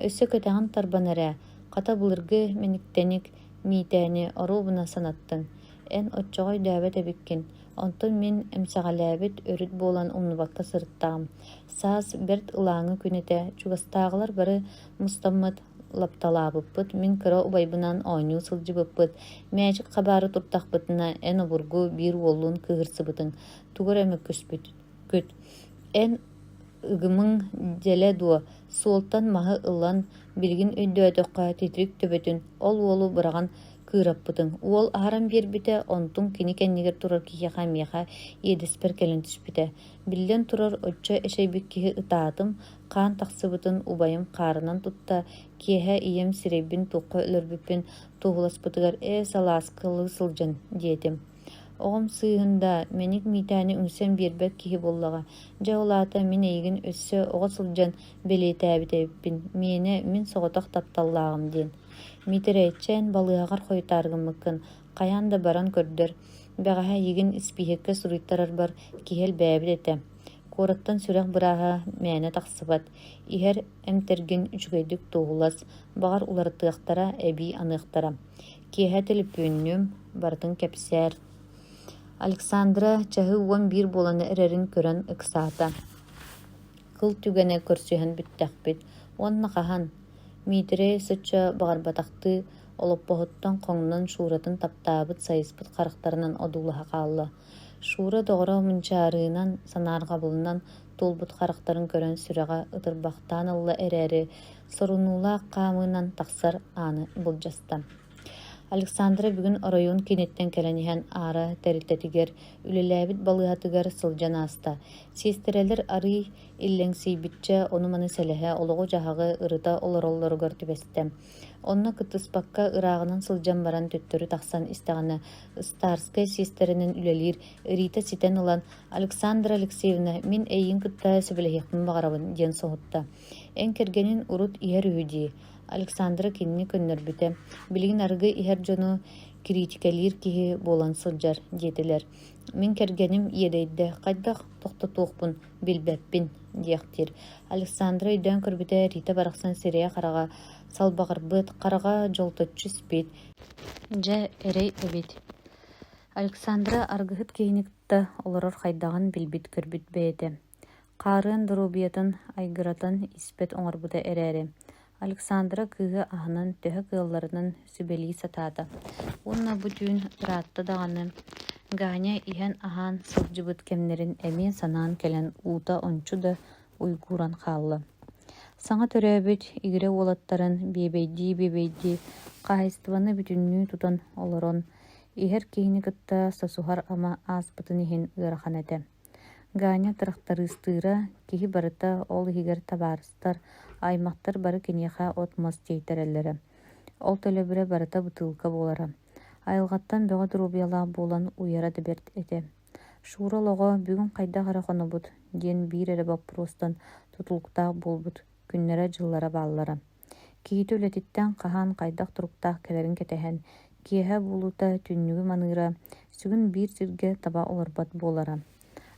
Өссө кэтэҕин тарбан эрэ, хата былыргы мэниктэник Миитээни оруобуна санаттыҥ. Эн оччоҕо өйдөөбөт эбиккин, онтон мин эмсэҕэлээбит өрүт буолан умнубакка сырыттаҕым. Саас бэрт ылааҥы күн этэ, чугастааҕылар бары мустаммыт, лапталаабыппыт, мин кыра убайбынаан оонньуу сылдьыбыппыт, мээчик хабаары турдахпытына эн обургу биир уоллуун кыыһырсыбытыҥ, тугу эрэ мөккүспүккүт. Эн ыгымыҥ дьэлэ дуо, суолтан маһы ылан, билигин өйдөөтөххө, титирик төбөтүн ол уолу быраҕан кыыраппытыҥ. Уол аһаран биэрбитэ, онтуҥ кини кэннигэр турар киһиэхэ миэхэ иэдэспэр кэлэн түспүтэ. Биллэн турар, оччо эчэйбит киһи ытаатым, хаан тахсыбытын убайым хаарынан тутта, киэһэ ийэм сирэйбин туохха өлөрбүппүн туоһуласпытыгар ээ, салааскалыы сылдьан диэтим. Оҕом сыыһын да, мэник Миитээни үҥсэн биэрбэт киһи буоллаҕа. Дьэ, ол аата мин эйигин өссө оҕо сылдьан бэлиэтээбит эбиппин, миэнэ мин соҕотох тапталлааҕым диэн. Миитэрэй, чээн балыыһаҕар хойутаары гыммыккын, хайаан да баран көрдөр. Бэҕэһээ эйигин испииһэккэ суруйтарарбар киһи элбээбит этэ. Куораттан сүрэх бырааһа мээнэ тахсыбат, иһэр эмтэргин үчүгэйдик туоһулас, баҕар уларытыахтара, эбии аныахтара. Киэһэ төлөпүөннүөм, барытын кэпсээр. Александра чаһы 11 буолан эрэрин көрөн ыксаата. Кыл түгэнэ көрсүһэн бүттэхпит уонна хаһан? Миитэрэй соччо баҕарбатахтыы олоппоһуттан хоҥнон Шуратын таптаабыт сайыспыт харахтарынан одуулаһа хаалла. Шура доҕоро мунчаарыынан, санаарҕабылынан туолбут харахтарын көрөн сүрэҕэ ытырбахтаан ылла эрээри, сорунуулаах хаамыынан тахсар ааны былдьаста. Александра бүгүн оройуон кииниттэн кэлэн иһэн аара тэрилтэтигэр, үлэлээбит балыыһатыгар сылдьан ааста. Сиэстэрэлэр арыый иллэҥсийбиччэ ону-маны сэлэһэ, олоҕу-дьаһаҕы ырыта олороллоругар түбэстэ. Онно кыттыспакка ырааҕынан сылдьан баран төттөрү тахсан истэҕинэ, ыстаарскай сиэстэрэнэн үлэлиир Рита ситэн ылан «Александра Алексеевна, мин эйигин кытта сөбүлэһиэхпин баҕарабын» диэн соһутта. «Эн кэргэнин урут иһэр үһү дии» Александра кинини көннөрбүтэ, билигин арыгы иһэр дьону кириитикэлиир киһи буолан сылдьар диэтилэр. Мин кэргэним иэдэйдэ, хайдах тохтотуохпун билбэппин диэхтиир. Александра өйдөөн көрбүтэ Рита барахсан сирэйэ-хараҕа салбаҕырбыт, хараҕа дьолточчу испит. Дьэ, эрэй эбит. Александра арыгыһыт киһини кытта олорор хайдаҕын билбит-көрбүт бэйэтэ. Хаарыан доруобуйатын айгыратан испэт оҥорбута эрээри, Александра кыыһы аһынан төһө кыалларынан сүбэлии сатаата уонна бу түүн ыраатта даҕаны Ганя иһэн-аһаан сылдьыбыт кэмнэрин эмиэ санаан кэлэн уута ончу да уйгууран хаалла. Саҥа төрөөбүт игирэ уолаттарын биэбэйдии-биэбэйдии хаһаайыстыбаны бүтүннүү тутан олорон, иһэр киһини кытта сосуһар ама ааспытын иһин ыарахан этэ. Ганя тырахтарыыстыыра, киһи барыта, ол иһигэр табаарыстар, аймахтар бары киниэхэ от-мас тиэйтэрэллэрэ. Ол төлөбүрэ барыта бытыылка буолара. Айылҕаттан бөҕө доруобуйалаах буолан уйара да бэрт этэ. Шура олоҕо бүгүн хайдах эрэ хонобут диэн биир эрэ боппуруостан тутулуктаах буолбут күннэрэ-дьыллара бааллара. Киһитэ үлэтиттэн хаһан, хайдах туруктаах кэлэрин кэтэһэн, киэһэ буолуута түннүгү маныыра, сүгүн биир сиргэ таба олорбот буолара.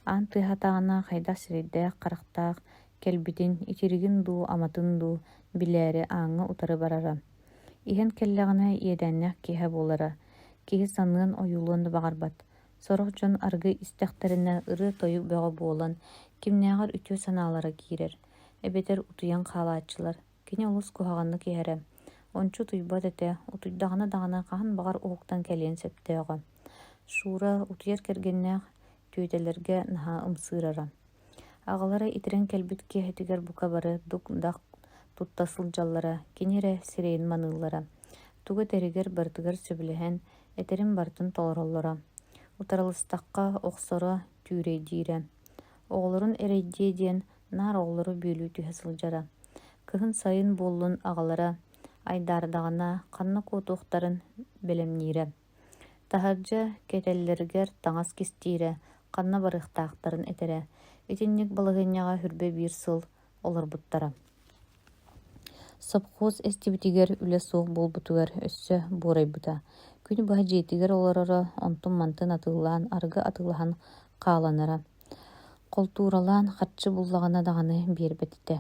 Аан тыаһаатаҕына хайдах сирэйдээх-харахтаах кэлбитин, итиригин дуу, аматын дуу билээри ааҥҥа утары барара. Иһэн кэллэҕинэ иэдээннээх киэһэ буолара, киһи саныан, ойуулуон да баҕарбат. Сорох дьон арыгы истэхтэринэ ырыа-тойук бөҕө буолан, кимнээҕэр үтүө санаалара киирэр, эбэтэр утуйан хаалааччылар. Кини олус куһаҕаннык иһэрэ. Ончу утуйбат этэ, утуйдаҕына даҕаны хаһан баҕар уһуктан кэлиэн сөптөөҕө. Шура утуйар кэргэннээх түөтэлэргэ наһаа ымсыырара. Аҕалара итирэн кэлбит киэһэтигэр бука бары дук-дах тутта сылдьаллара, кини эрэ сирэйин маныыллара. Тугу этэригэр барытыгар сөбүлэһэн, этэрин барытын толороллоро. Утарылыстахха охсоро, түүрэйдиирэ. Оҕолорун эрэйдиэ диэн наар оҕолору бүөлүү түһэ сылдьара. Кыһын-сайын буоллун аҕалара айдаардаҕына ханна куотуохтарын бэлэмниирэ. Таһырдьа кэтэллэригэр таҥас кистиирэ, ханна барыахтаахтарын этэрэ. Итинник балаһыанньаҕа Хүрбэ биир сыл олорбуттара. Сопхуос эстибитигэр үлэ суох буолбутугар өссө буорайбыта. Күнү быһа дьиэтигэр олороро, онтун-мантын атыылаан, арыгы атыылаһан хааланара. Холтууралаан харчы буллаҕына даҕаны биэрбэт этэ.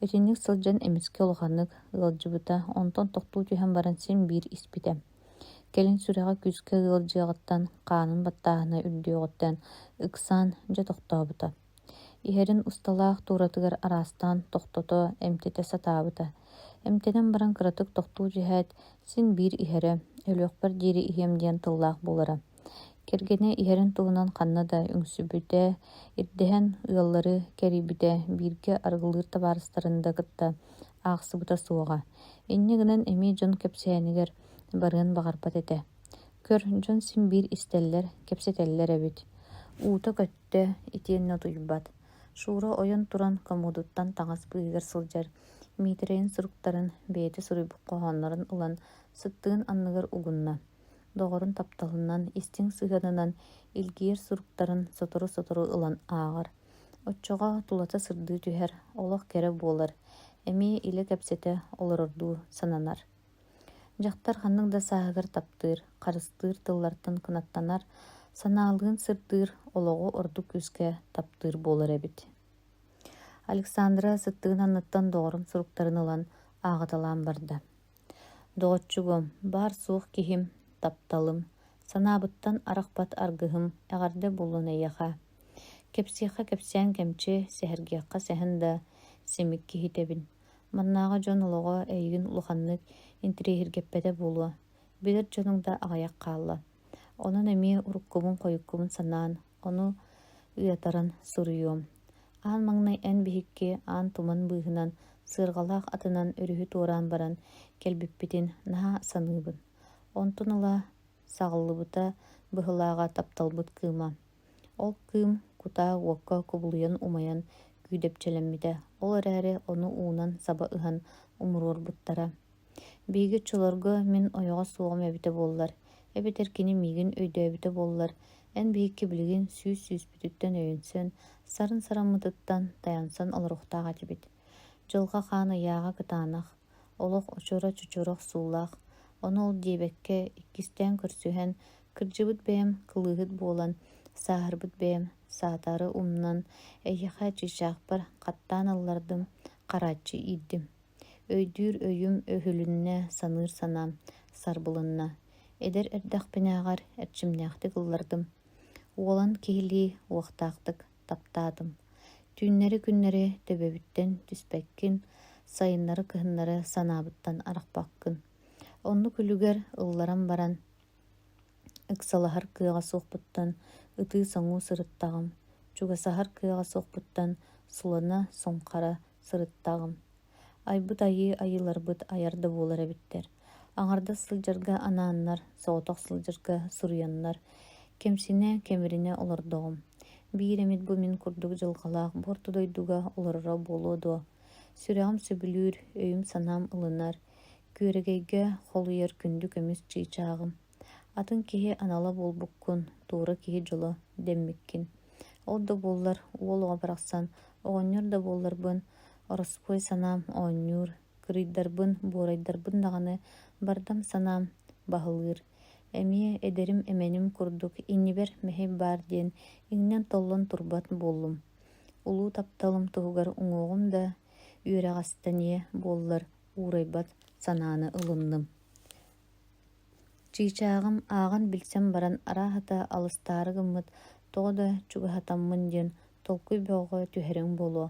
Итинник сылдьан эмискэ улаханнык ыалдьыбыта, онтон тохтуу түһэн баран син биир испитэ. Кэлин сүрэҕэ күүскэ ыалдьыаҕыттан, хаанын баттааһына үрдүөҕүттэн ыксаан дьэ тохтообута. Иһэрин усталаах тууратыгар араастаан тохтото, эмтэтэ сатаабыта. Эмтэнэн баран кыратык тохтуу түһээт, син биир иһэрэ, өлүөхпэр диэри иһиэм диэн тыллаах буолара. Кэргэнэ иһэрин туһунан ханна да үҥсүбүтэ, ирдэһэн ыаллары кэрийбитэ, бииргэ арыгылыыр табаарыстарын да кытта аахсыбыта суоҕа. Инньэ гынан эмиэ дьон кэпсээнигэр барыан баҕарбат этэ. Көр, дьон син биир истэллэр, кэпсэтэллэр эбит. Уута көттө, итиэннэ утуйбат. Шура ойон туран комодуттан таҥас быыһыгар сылдьар Миитэрэйин суруктарын, бэйэтэ суруйбут хоһооннорун ылан сыттыгын анныгар угунна. Доҕорун тапталынан, истиҥ сыһыанынан илгийэр суруктарын сотору-сотору ылан ааҕар. Оччоҕо тулата сырдыы түһэр, олох кэрэ буолар, эмиэ илэ кэпсэтэ олорордуу сананар. Дьахтар ханнык да сааһыгар таптыыр, харыстыыр тыллартан кынаттанар, санаалыын сырдыыр, олоҕу ордук күүскэ таптыыр буолар эбит. Александра сыттыгын анныттан доҕорун суруктарын ылан ааҕыталаан барда. Доҕоччугум, баар-суох киһим, тапталым, санаабыттан арахпат аргыһым эҕэрдэ буоллун эйиэхэ. Кэпсиэххэ кэпсээн кэмчи, сэһэргиэххэ сэһэн да симик киһитэбин. Маннааҕы дьон олоҕо эйигин улаханнык интэриэһиргэппэтэ буолуо, билэр дьонуҥ да аҕыйах хаалла. Онон эмиэ уруккубун-хойуккубун санаан, ону ыатаран суруйуом. Аан маҥнай эн биһикки аан туман быыһынан, сыарҕалаах атынан өрүһү туораан баран кэлбиппитин наһаа саныыбын. Онтон ыла саҕыллыбыта быһылааҕа тапталбыт кыыма. Ол кыым кутаа уокка кубулуйан умайан күүдэпчилэммитэ, ол эрээри ону уунан саба ыһан умуруорбуттара. Биһиги оччолорго мин ойоҕо суоҕум эбитэ буоллар, эбэтэр кини миигин өйдөөбүтэ буоллар, эн биһикки билигин сүүс сүүспүтүттэн өйөнсөн, сарын сараммытыттан тайансан олоруохтаах этибит. Дьылҕа хаан ыйааҕа кытаанах, олох очура-чочура охсуулаах, ону ол диэбэккэ, иккистээн көрсүһэн, кырдьыбыт бэйэм кылыыһыт буолан, сааһырбыт бэйэм саатары умнан, эйиэхэ чыычаахпар хаттаан ыллардым, харааччы иирдим. Өйдүүр өйүм өһүлүннэ, саныыр санаам сарбылынна. Эдэр эрдэхпинээҕэр эрчимнээхтик ыллардым. Уолан киһилии уохтаахтык таптаатым. Түүннэри-күннэри төбөбүттэн түспэккин, сайыннары-кыһыннары санаабыттан арахпаккын. Оннук үлүгэр ылларан баран Ыксалаһар кыаҕа суохпуттан ытыы-соҥуу сырыттаҕым, чугасаһар кыаҕа суохпуттан сулана-суҥхара сырыттаҕым. Айбыт айыы айыыларбыт айар да буолар эбиттэр. Аҥардас сылдьарга анааннар, соҕотох сылдьарга суруйаннар, кэмсинэ, кэмиринэ олордоҕум. Биир эмит бу мин курдук дьылҕалаах бу орто дойдуга олороро буолуо дуо? Сүрэҕим сөбүлүүр, өйүм-санаам ылынар, Күөрэгэйгэ холуйар күндү көмүс чыычааҕым, атын киһи анала буолбуккун, туора киһи дьоло дэммиккин. Ол да буоллар, уол оҕо барахсан, оҕонньор да буолларбын, ороспуой санаам оонньуур, кырыйдарбын, буорайдарбын даҕаны бардам санаам баһылыыр. Эмиэ эдэрим-эмэним курдук иннибэр мэһэй баар диэн иҥнэн-толлон турбат буоллум. Улуу тапталым туһугар уҥуоҕум да үөрэҕэстэниэ буоллар уурайбат санааны ылынным. Чыычааҕым ааҕан билсэн баран арааһата алыстаары гыммыт тоҕо да чугаһатаммын диэн толкуй бөҕөҕө түһэриҥ буолуо.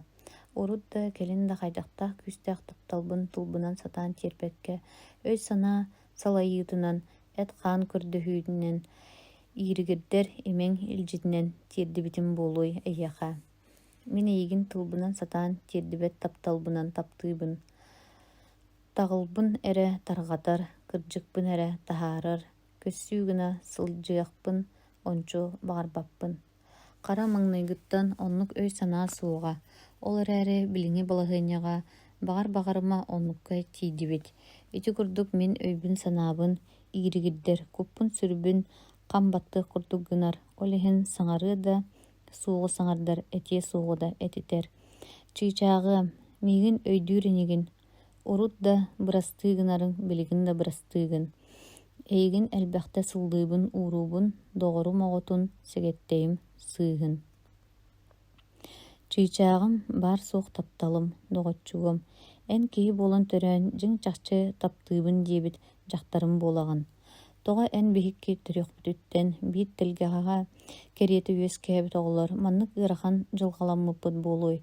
Урут да, кэлин да хайдахтаах күүстээх тапталбын тылбынан сатаан тиэрпэккэ, өй-санаа салайыытынан, эт-хаан көрдөһүүтүнэн, ииригирдэр имэҥ илдьитинэн тиэрдибитим буолуой эйиэхэ. Мин эйигин тылбынан сатаан тиэрдибэт тапталбынан таптыыбын, таҕылбын эрэ тарҕатар, кырдьыкпын эрэ таһаарар, көссүү гына сылдьыахпын ончу баҕарбаппын. Хара маҥнайгыттан оннук өй-санаа суоҕа, ол эрээри билиҥҥи балаһыанньаҕа баҕар-баҕарыма оннукка тиийдибит. Ити курдук мин өйбүн-санаабын, ииригирдэр, куппун-сүрбүн хам баттыах курдук гынар, ол иһин саҥарыа да суоҕу саҥардар, этиэ суоҕу да этитэр. Чыычааҕыам, миигин өйдүүр инигин, урут да бырастыы гынарыҥ, билигин да бырастыы гын. Эйигин элбэхтэ сыллыыбын, ууруубун, доҕорум оҕотун, сэгэттэйим сыыһын. Чыычааҕым, баар-суох тапталым, доҕоччугум, эн киһи буолан төрөөн дьиҥ-чахчы таптыыбын диэбит дьахтарым буолаҕын. Тоҕо эн биһикки төрүөхпүтүттэн биир тэлгэһэҕэ кэриэтэ үөскээбит оҕолор маннык ыарахан дьылҕаламмыппыт буолуой?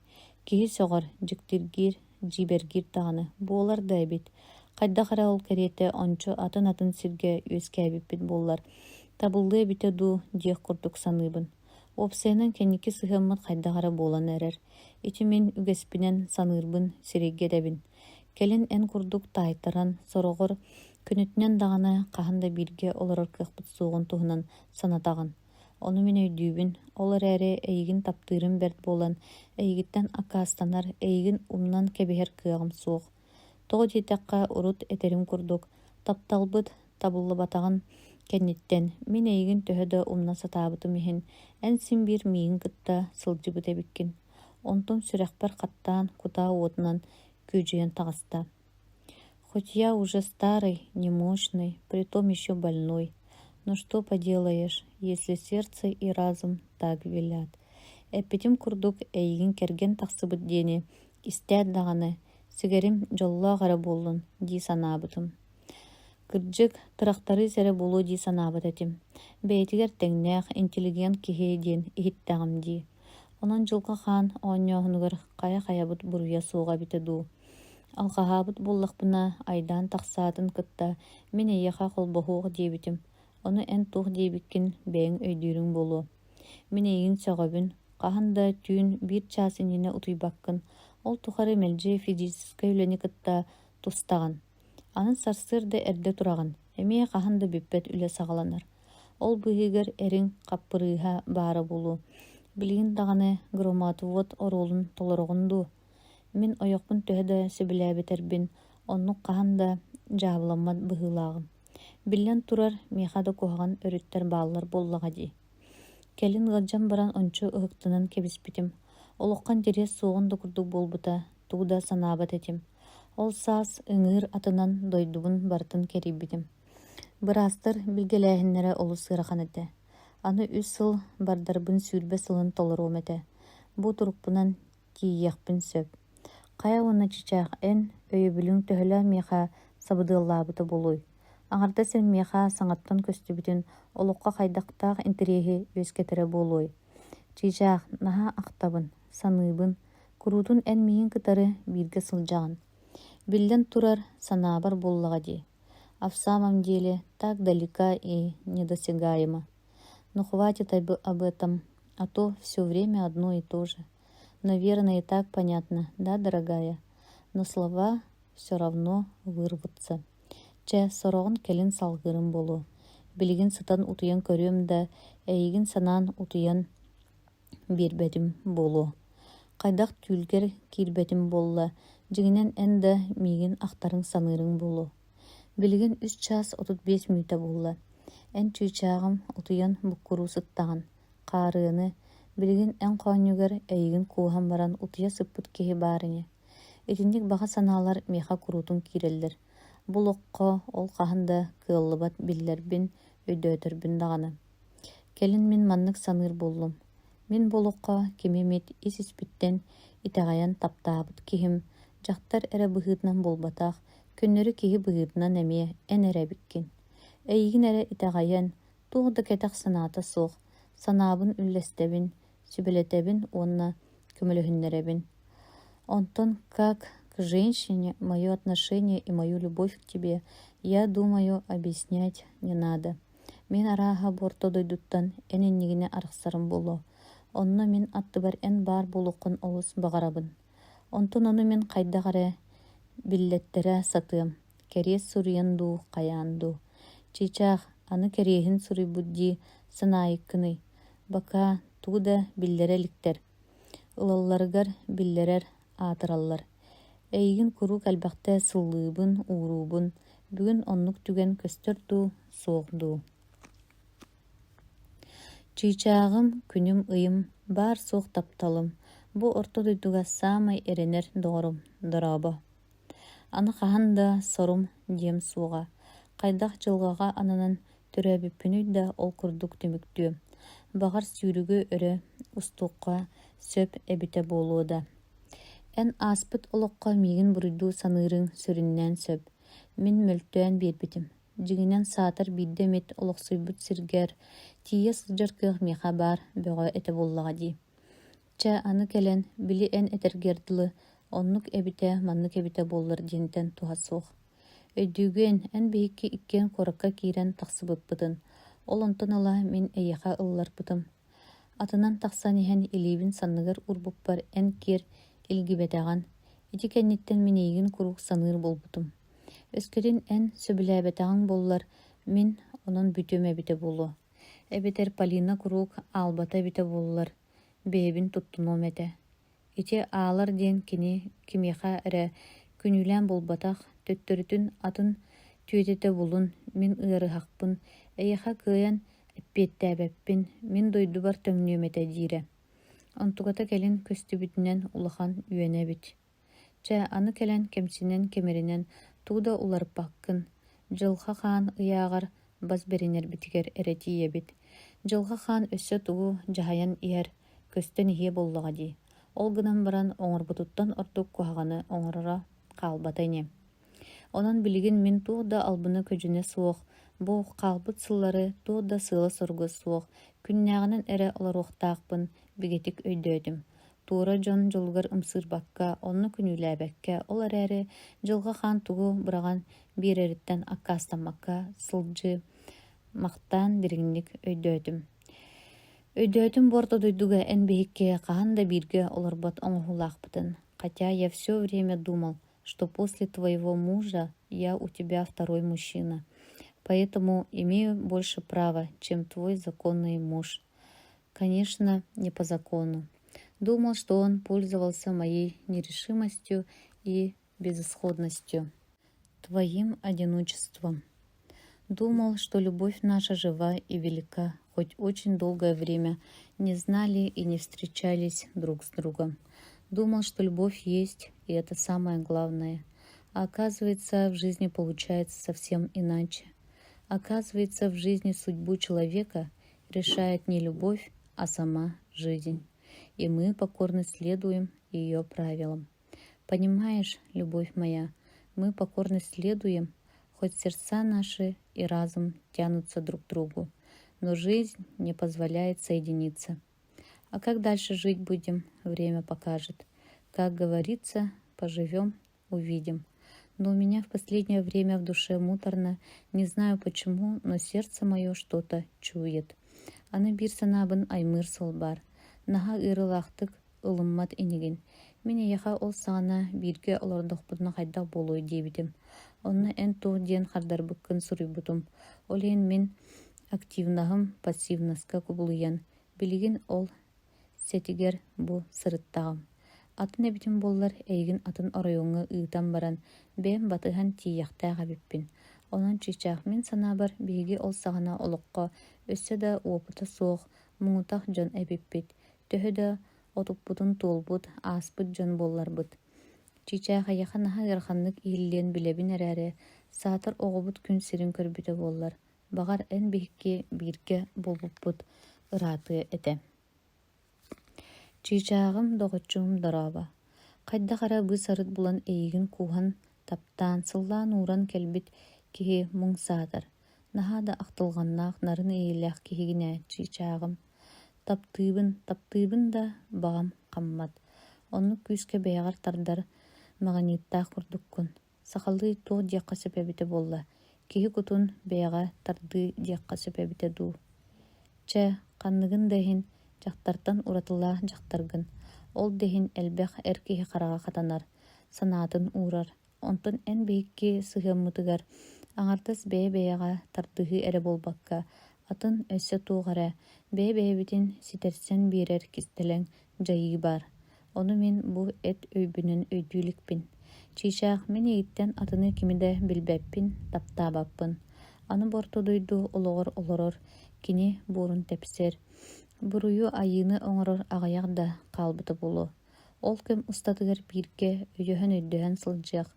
Киһи сөҕөр, дьиктиргиир, дьиибэргиир даҕаны буолар да эбит. Хайдах эрэ ол кэриэтэ ончу атын-атын сиргэ үөскээбиппит буоллар, табыллыа эбитэ дуу диэх курдук саныыбын. Уопсайынан кэнники сыһыаммыт хайдах эрэ буолан эрэр. Ити мин үгэспинэн саныырбын сирэйгэ этэбин. Кэлин эн курдук таайтаран, сороҕор күнүтүнэн даҕаны хаһан да бииргэ олорор кыахпыт суоҕун туһунан санатаҕын. Ону мин өйдүүбүн, ол эрээри эйигин таптыырым бэрт буолан, эйигиттэн аккаастанар, эйигин умнан кэбиһэр кыаҕым суох. Тоҕо диэтэххэ, урут этэрим курдук, тапталбыт табыллыбатаҕын кэнниттэн, мин эйигин төһө да умна сатаабытым иһин, эн син биир миигин кытта сылдьыбыт эбиккин. Онтон сүрэхпэр хаттаан кутаа уотунан күөдьүйэн таҕыста. Хоть я уже старый, немощный, притом еще больной, но что поделаешь, если сердце и разум так велят. Эппитим курдук эйигин кэргэн тахсыбыт диэни истээт даҕаны, сигэрим дьоллоох эрэ буоллун дии санаабытым. Кырдьык, тырахтарыыс эрэ буолуо дии санаабат этим. Бэйэтигэр тэҥнээх, интеллигент киһи диэн иһиттэҕим дии. Онон Дьылҕа Хаан оонньооһунугар хайа-хайабыт буруйа суоҕа эбитэ дуу. Алҕаһаабыт буоллахпына, айдаан тахсаатын кытта мин эйиэхэ холбоһуох диэбитим, ону эн туох диэбиккин бэйэҥ өйдүүрүҥ буолуо. Мин эйигин сөҕөбүн, хаһан да түүн биир чаас иннинэ утуйбаккын, ол тухары мэлдьи физическэй үлэни кытта тустаҕын. Аны сарсыарда эрдэ тураҕын, эмиэ хаһан да бүппэт үлэ саҕаланар. Ол быыһыгар эриҥ хаппырыыһа баара буолуо. Билигин даҕаны громоотвод оруолун толороҕун дуу? Мин ойохпун төһө да сөбүлээбэтэрбин, оннук хаһан да дьаабыламмат быһыылааҕым. Биллэн турар, миэхэ да куһаҕан өрүттэр бааллар буоллаҕа дии. Кэлин ыалдьан баран ончу ыһыктынан кэбиспитим. Олоххо интэриэс суоҕун да курдук буолбута, тугу да санаабат этим. Ол саас ыҥыыр атынан дойдубун барытын кэрийбитим. Быраастар билгэлээһиннэрэ олус ыарахан этэ. Аны үс сыл бардарбын 20 сылын толоруом этэ. Бу турукпунан тиийиэхпин сөп. Хайа уонна чычаах эн өйөбүлүҥ төһөлөөх миэхэ сабыдыаллаабыта буолуой? Аҥардас эн миэхэ саҥаттан көстүбүтүн олоххо хайдахтаах интэриэһи үөскэтэрэ буолуой? Чыычаах, наһаа ахтабын, саныыбын, куруутун эн миигин кытары бииргэ сылдьаҕын. Биллэн турар, санаабар буоллаҕа дии. А в самом деле так далека и недосягаема. Но хватит об этом, а то все время одно и то же. Наверное, и так понятно, да, дорогая? Но слова все равно вырвутся. Чэ, сороҕун кэлин салгыырым буолуо. Билигин сытан утуйан көрүөм да, эйигин санаан утуйан биэрбэтим буолуо. Хайдах түүлгэр киирбэтим буолла, дьиҥинэн эн да миигин ахтарыҥ-саныырыҥ буолуо. Билигин үс чаас 35 мүнүүтэ буолла. Эн чыычааҕым утуйан буккуруу сыттаҕын. Хаарыаны, билигин эн хоонньугар эйигин кууһан баран утуйа сыппыт киһи баар ини. Итинник баҕа санаалар миэхэ куруутун киирэллэр. Бу олоххо ол хаһан да кыаллыбат биллэрбин, өйдөөтөрбүн даҕаны. Кэлин мин маннык саныыр буоллум: мин бу олоххо кими эмит ис-испиттэн итэҕэйэн таптаабыт киһим дьахтар эрэ быһыытынан буолбатах, көннөрү киһи быһыытынан эмиэ эн эрэ эбиккин. Эйигин эрэ итэҕэйэн, туох да кэтэх санаата суох, санаабын үллэстэбин, сүбэлэтэбин уонна көмөлөһүннэрэбин. Онтон как к женщине мое отношение и мою любовь к тебе, я думаю, объяснять не надо. Мин арааһа бу орто дойдуттан эн иннигинэ арахсарым буолуо. Онно мин аттыбар эн баар буолуоххун олус баҕарабын. Онтон ону мин хайдах эрэ биллэттэрэ сатыам, кэриэс суруйан дуу, хайаан дуу. Чыычаах, аны кэриэһин суруйбут дии санаайыккыный? Бакаа тугу да биллэрэ иликтэр. Ылалларыгар биллэрэр аатыраллар. Эйигин куруук элбэхтэ сыллыыбын, ууруубун. Бүгүн оннук түгэн көстөр дуу, суох дуу? Чыычааҕым, күнүм-ыйым, баар-суох тапталым, бу орто дойдуга саамай эрэнэр доҕорум, дорообо. Аны хаһан да сорум диэм суоҕа, хайдах дьылҕаҕа ананан төрөөбүппүнүй да ол курдук түмүктүөм. Баҕар сүүрүгү өрө устуохха сөп эбитэ буолуо да. Эн ааспыт олоххо миигин буруйдуу саныырыҥ сүрүннээн сөп. Мин мөлтөөн биэрбитим. Дьиҥинэн саатар биирдэ эмит олохсуйбут сиргэр тиийэ сылдьар кыах миэхэ баар бөҕө этэ буоллаҕа дии. Чэ, аны кэлэн, били эн этэргэр дылы, оннук эбитэ, маннык эбитэ буоллар диэнтэн туһа суох. Өйдүүгүөн, эн биһикки иккиэн куоракка киирэн тахсыбыппытын. Ол онтон ыла мин эйиэхэ ылларбытым. Атынан тахсан иһэн илиибин санныгар уурбуппар эн киэр илгибэтэҕин. Ити кэнниттэн мин эйигин куруук саныыр буолбутум. Өскөтүн эн сөбүлээбэтэҕиҥ буоллар, мин онон бүтүөм эбитэ буолуо. Эбэтэр Полина куруук аалбата эбитэ буоллар, бэйэбин туттунуом этэ. Ити аалар диэн кини кимиэхэ эрэ күнүүлээн буолбатах, төттөрүтүн атын түөтэтэ булун, мин ыарыһахпын, эйиэхэ кыайан эппиэттээбэппин, мин дойдубар төҥнүөм этэ диирэ. Онтуката кэлин көстүбүтүнэн улахан үөнэ эбит. Чэ, аны кэлэн кэмсинэн-кэмиринэн тугу да уларыппаккын, Дьылҕа Хаан ыйааҕар бас бэринэрбитигэр эрэ тиийэбит. Дьылҕа Хаан өссө тугу дьаһайан иһэр, көстөн иһиэ буоллаҕа дии. Ол гынан баран оҥорбутуттан ордук куһаҕаны оҥороро хаалбата ини. Онон билигин мин туох да албына-көдьүнэ суох, бу хаалбыт сыллары туох да сыала-соруга суох, күннээҕинэн эрэ олоруохтаахпын бигэтик өйдөөтүм. Туора дьон дьолугар ымсыырбакка, онно күнүүлээбэккэ, ол эрээри Дьылҕа Хаан тугу быраҕан биэрэриттэн аккаастаммакка сылдьыы махтаан дириҥник өйдөөтүм. Өйдөөтүм бу орто дойдуга эн биһикки хаһан да бииргэ олорбот оҥоһуулаахпытын. Хотя я все время думал, что после твоего мужа я у тебя второй мужчина, поэтому имею больше права, чем твой законный муж. Конечно, не по закону. Думал, что он пользовался моей нерешимостью и безысходностью, твоим одиночеством. Думал, что любовь наша жива и велика, хоть очень долгое время не знали и не встречались друг с другом. Думал, что любовь есть, и это самое главное. А оказывается, в жизни получается совсем иначе. Оказывается, в жизни судьбу человека решает не любовь, а сама жизнь. И мы покорно следуем ее правилам. Понимаешь, любовь моя, мы покорно следуем, хоть сердца наши и разум тянутся друг к другу, но жизнь не позволяет соединиться. А как дальше жить будем, время покажет. Как говорится, поживем, увидим. Но у меня в последнее время в душе муторно, не знаю почему, но сердце мое что-то чует. Аны биир санаабын аймыыр суол баар. Наһаа ыарыылаахтык ылыммат инигин. Мин эйиэхэ ол саҕана бииргэ олордохпутуна хайдах буолуой диэбитим. Онно эн туох диэн хардарбыккын суруйбутум. Ол иһин мин активнаһым пассивноска кубулуйан, билигин ол сэтигэр бу сырыттаҕым. Атын эбитим буоллар, эйигин атын оройуоҥҥа ыытан баран, бэйэм батыһан тиийиэхтээх эбиппин. Онон чыычаах мин санаабар, биһиги ол саҕана олоххо өссө да уопута суох, муҥутах дьон эбиппит. Төһө да отуппутун туолбут, ааспыт дьон буолларбыт. Чыычаах эйиэхэ наһаа ыараханнык иһиллиэн билэбин эрээри, саатар оҕобут күн сирин көрбүтэ буоллар, баҕар эн биһикки бииргэ буолбуппут ыраатыа этэ. Чыычааҕым, доҕоччугум дорообо. Хайдах эрэ быыс-арыт булан эйигин кууһан, таптаан, сыллаан-ууран кэлбит киһи муҥ саатар. Наһаа да ахтылҕаннаах, нарын иэйиилээх киһигин ээ, чыычааҕым. Таптыыбын, таптыыбын да, баҕам хаммат. Оннук күүскэ бэйэҕэр тардар маҕыньыыттаах курдуккун. Сахалыы туох диэххэ сөп эбитэ буолла, киһи кутун бэйэҕэ тардыы диэххэ сөп эбитэ дуу. Чэ, ханныгын да иһин, дьахтартан уратылаах дьахтаргын. Ол да иһин элбэх эр киһи хараҕа хатанар, санаатын уурар. Онтон эн биһикки сыһыаммытыгар аҥардас бэйэ-бэйэҕэ тардыһыы эрэ буолбакка, атын өссө туох эрэ, бэйэ-бэйэбитин ситэрсэн биэрэр кистэлэҥ дьайыы баар. Ону мин бу эт өйбүнэн өйдүү иликпин. Чыычаах, мин эйигиттэн атыны кими да билбэппин, таптаабаппын. Аны бу орто дойду олоҕор олорор, кини буорун тэпсэр, буруйу айыыны оҥорор аҕыйах да хаалбыта буолуо. Ол кэм устатыгар бииргэ өйдөһөн-өйдөһөн сылдьыах,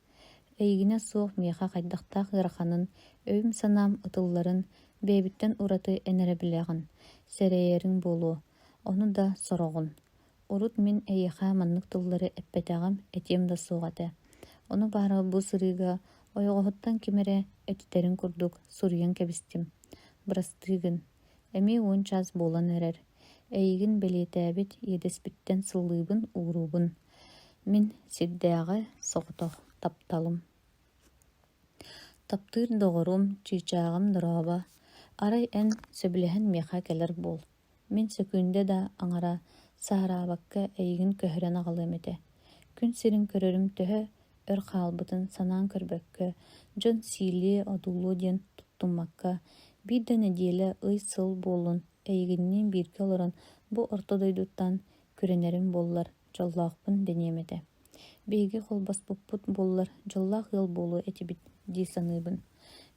эйигинэ суох миэхэ хайдахтаах ыараханын, өйүм-санаам ытылларын бэйэбиттэн ураты эн эрэ билэҕин, сэрэйэриҥ буолуо, ону да сороҕун. Урут мин эйиэхэ маннык тыллары эппэтэҕим, этиэм да суох этэ. Ону баара бу сырыыга ойоҕоһуттан ким эрэ этитэрин курдук суруйан кэбистим. Бырастыы гын. Эмиэ 10 чаас буолан эрэр. Эйигин бэлиэтээбит иэдэспиттэн сыллыыбын, ууруубун. Мин сирдээҕи соҕотох тапталым. Таптыыр доҕорум, чыычааҕым дорообо, арай эн сөбүлэһэн миэхэ кэлэр буол. Мин сөкүүндэ да аҥара саараабакка эйигин көһөрөн аҕалыам этэ. Күн сирин көрөрүм төһө өр хаалбытын санаан көрбөккө, дьон сиилиэ, одуулуо диэн туттуммакка, биир да нэдиэлэ, ый-сыл буоллун эйигинниин бииргэ олорон бу орто дойдуттан күрэнэрим буоллар, дьоллоохпун дэниэм этэ. Биһиги холбоспуппут буоллар, дьоллоох ыал буолуо этибит дии саныыбын.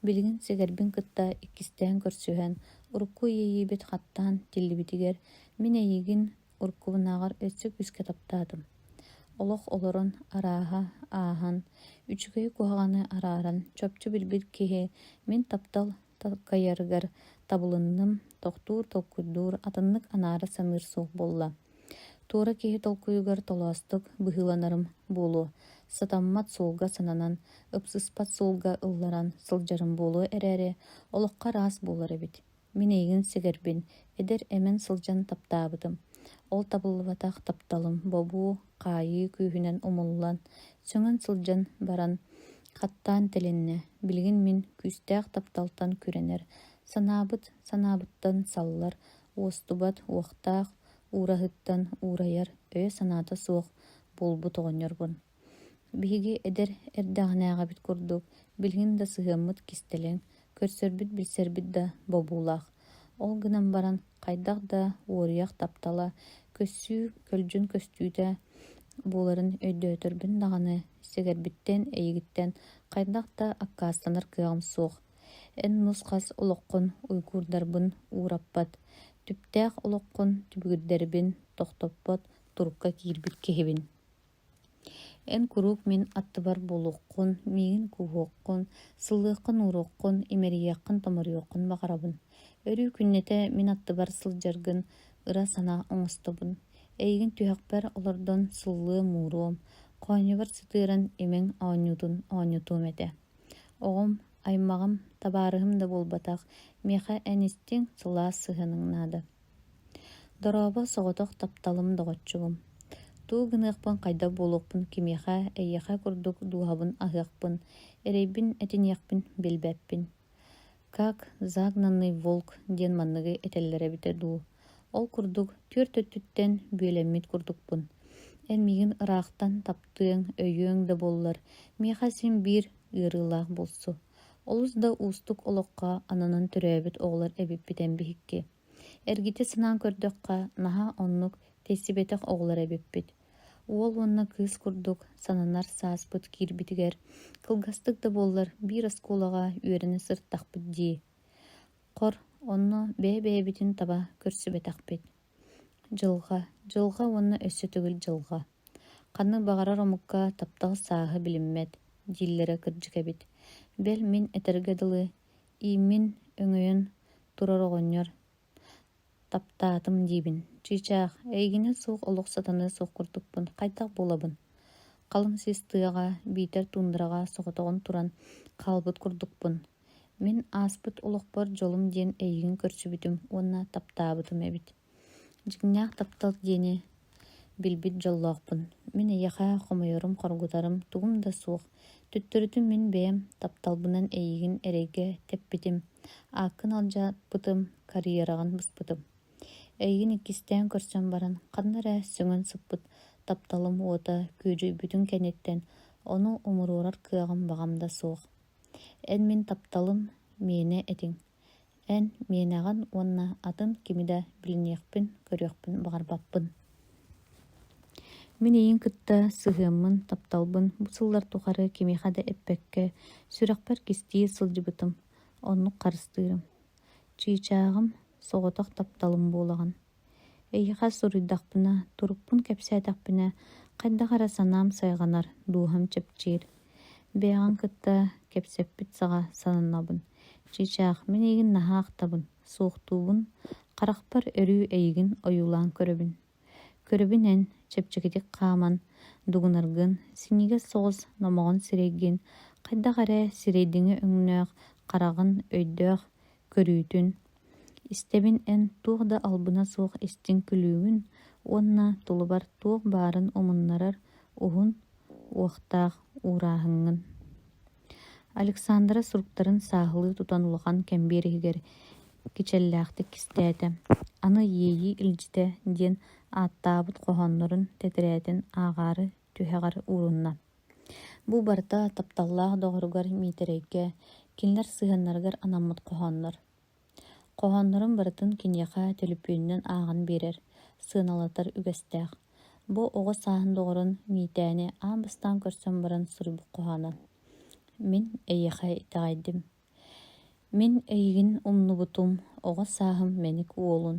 Билигин сэгэрбин кытта иккистээн көрсүһэн, урукку иэйиибит хаттаан тиллибитигэр мин эйигин уруккубунааҕар өссө күүскэ таптаатым. Олох олорон, арааһа ааһан, үчүгэй куһаҕаны арааран чопчу билбит киһи мин таптал такайарыгар табылынным, тохтуур, толкуйдуур, атыннык анаара саныыр суох буолла. Туора киһи толкуйугар толоостук быһыыланарым буолуо, сатаммат суолга сананан, ыпсыспат суолга ылларан сылдьарым буолуо эрээри, олоххо араас буолар эбит. Мин эйигин сэгэрбин, эдэр эмэн сылдьан таптаабытым. Ол табыллыбатах тапталым бобуу, хаайыы күүһүнэн умуллан, сөҥөн сылдьан баран, хаттаан тилиннэ. Билигин мин күүстээх тапталтан күрэнэр, санаабыт санаабыттан саллар, уостубат уохтаах уураһыттан уурайар өйө-санаата суох буолбут оҕонньорбун. Биһиги эдэр эрдэҕинээҕибит курдук билигин да сыһыаммыт кистэлэҥ, көрсөрбүт-билсэрбит да бобуулаах. Ол гынан баран хайдах да уоруйах таптала, көссүү көлдьүн көстүүтэ буоларын өйдөөтөрбүн даҕаны, сэгэрбиттэн, эйигиттэн хайдах да аккаастанар кыаҕым суох. Эн нус-хас олоххун уйгуурдарбын уураппат, түптээх олоххун түбүгүрдэрбин тохтоппот турукка киирбит киһибин. Эн куруук мин аттыбар буолуоххун, миигин кууһуоххун, сыллыаххын-ууруоххун, имэрийиэххин-томоруйуоххун баҕарабын. Өрүү күннэтэ мин аттыбар сылдьаргын ыра санаа оҥостобун. Эйигин түһэхпэр олордон сыллыам-ууруом, хоонньубар сытыаран имэҥ оонньуутун оонньотуом этэ. Оҕом, аймаҕым, табаарыһым да буолбатах, миэхэ эн истиҥ, сылаас сыһыаныҥ наада. Дорообо, соҕотох тапталым, доҕоччугум. Тугу гыныахпын, хайдах буолуохпун кимиэхэ, эйиэхэ курдук дууһабын аһыахпын, эрэйбин этиниэхпин билбэппин. Как загнанный волк диэн манныгы этэллэрэ эбитэ дуу. Ол курдук түөрт өттүттэн бүөлэммит курдукпун. Эн миигин ыраахтан таптыаҥ, өйүөҥ да буоллар, миэхэ син биир ыарыылаах буолсу. Олус да уустук олоххо ананан төрөөбүт оҕолор эбиппит эн биһикки. Эргитэ санаан көрдөххө, наһаа оннук тэйсибэтэх оҕолор эбиппит. Уол уонна кыыс курдук сананар сааспыт киирбитигэр, кылгастык да буоллар биир оскуолаҕа үөрэнэ сырыттахпыт дии. Хор, онно бэйэ-бэйэбитин таба көрсүбэтэхпит. Дьылҕа, дьылҕа уонна өссө төгүл дьылҕа. Ханнык баҕарар омукка таптал сааһы билиммэт дииллэрэ кырдьык эбит. Бэл мин этэргэ дылы, ииммин өҥөйөн турар оҕонньор таптаатым диибин. Чыычаах, эйигинэ суох олох сатаныа суох курдукпун, хайдах буолабын? Халыҥ сис тыаҕа, биитэр туундараҕа соҕотоҕун туран хаалбыт курдукпун. Мин ааспыт олохпор дьолум диэн эйигин көрсүбүтүм уонна таптаабытым эбит. Дьиҥнээх таптал диэни билбит дьоллоохпун. Мин эйиэхэ хомойорум-хоргутарым тугум да суох. Төттөрүтүн мин бэйэм тапталбынан эйигин эрэйгэ тэппитим, ааккын алдьаппытым, карьераҕын быспытым. Эйигин иккистээн көрсөн баран, ханна эрэ сөҥөн сыппыт тапталым уота күөдьүйбүтүн кэнниттэн ону умуруорар кыаҕым баҕам да суох. Эн мин тапталым миэнэ этиҥ Эн миэнэҕин уонна атын кими да билиниэхпин, көрүөхпүн баҕарбаппын. Мин эйигин кытта сыһыаммын, тапталбын бу сыллар тухары кимиэхэ да эппэккэ, сүрэхпэр кистии сылдьыбытым, оннук харыстыырым. Чыычааҕым, соҕотох тапталым буолаҕын. Эйиэхэ суруйдахпына, турукпун кэпсээтэхпинэ, хайдах эрэ санаам сайҕанар, дууһам чэпчиир. Бэйэҕин кытта кэпсэппит саҕа сананабын. Чыычаах, мин эйигин наһаа ахтабын, суохтуубун, харахпар өрүү эйигин ойуулаан көрөбүн. Көрөбүн эн, чэпчэкитик хааман, дугунаргын, синньигэс соҕус номоҕон сирэйгин, хайдах эрэ сирэйдиҥи өҥнөөх хараҕын өйдөөх көрүүтүн, истэбин эн туох да албына суох истиҥ күлүүгүн уонна тулабар туох баарын умуннарар уһун уохтаах уурааһыҥҥын. Александра суруктарын сааһылыы тутан улахан кэмбиэр иһигэр кичэллээхтик кистээтэ, аны «Иэйии илдьитэ» диэн ааттаабыт хоһооннорун тэтэрээтин ааҕаары түһэҕэр уурунна. Бу барыта тапталлаах доҕоругар Миитэрэйгэ, кинилэр сыһыаннарыгар анаммыт хоһооннор. Хоһооннорун барытын киниэхэ төлөпүөнүнэн ааҕан биэрэр, сыаналатар үгэстээх. Бу оҕо сааһын доҕорун Миитээни аан бастаан көрсөн баран суруйбут хоһооно. «Мин эйиэхэ итэҕэйдим. Мин эйигин умнубутум, оҕо сааһым мэник уолун,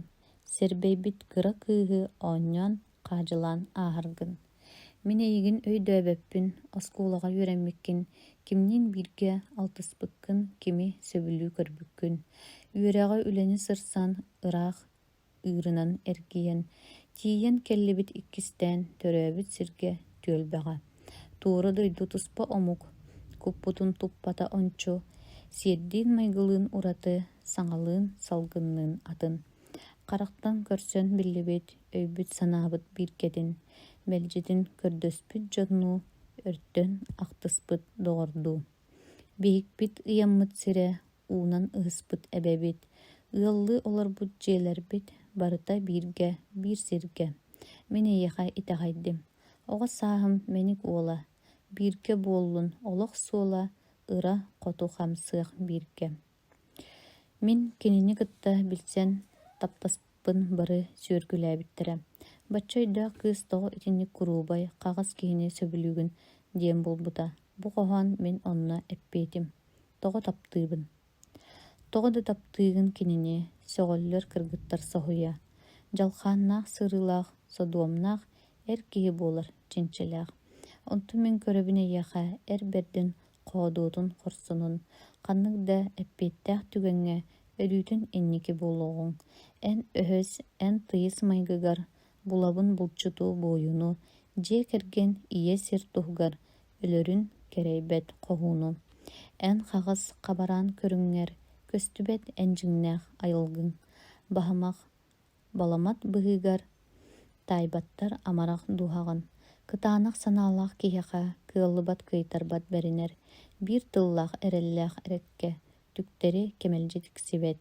сэрбэйбит кыра кыыһы оонньоон, хаадьылаан ааһаргын. Мин эйигин өйдөөбөппүн, оскуолаҕа үөрэммиккин, кимниин бииргэ алтыспыккын, кими сөбүлүү көрбүккүн. Үөрэҕи, үлэни сырсан, ыраах ыырынан эргийэн, тиийэн кэллибит иккистээн төрөөбүт сиргэ түөлбэҕэ. Туора дойду туспа омук, куппутун туппата ончу, сиэрдиин-майгылыын ураты, саҥалыын, салгынныын атын. Харахтан көрсөн биллибит, өйбүт-санаабыт бииргэтин, мэлдьитин көрдөспүт дьоннуу, өртөн ахтыспыт доҕордуу. Биһикпит ыйаммыт сирэ, уунан ыһыспыт эбэбит, ыаллыы олорбут дьиэлэрбит барыта бииргэ, биир сиргэ. Мин эйиэхэ итэҕэйдим. Оҕо сааһым мэник уола, бииргэ буоллун олох суола, ыра хоту хамсыах бииргэ. Мин кинини кытта билсэн таптаспын бары сүөргүлээбиттэрэ. Бачча өйдөөх кыыс тоҕо итинник куруубай, хаҕыс киһини сөбүлүүгүн диэн буолбута. Бу хоһоон мин онно эппиэтим. Тоҕо таптыыбын? Тоҕо да таптыыгын кинини, сөҕөллөр кыргыттар соһуйа. Дьалхааннаах сырыылаах, содуомнаах эр киһи буолар чинчилээх. Онтон мин көрөбүн эйиэхэ эр бэрдин хоодуотун хорсунун, ханнык да эппиэттээх түгэҥҥэ өрүүтүн инники буолуоҕуҥ. Эн өһөс, эн тыйыс майгыгар булабын булчуту буойуну, дьиэ кэргэн ийэ сир туһугар өлөрүн кэрэйбэт хоһууну. Эн хаҕыс хабараан көрүҥҥэр көстүбэт эн дьиҥнээх айылгыҥ, баһымах баламат быһыыгар таайбаттар амарах дууһаҕын, кытаанах санаалаах киһиэхэ кыаллыбат кыайтарбат бэринэр, биир тыллаах эрэллээх эрэккэ түктэри кэмэлдьи тиксибэт,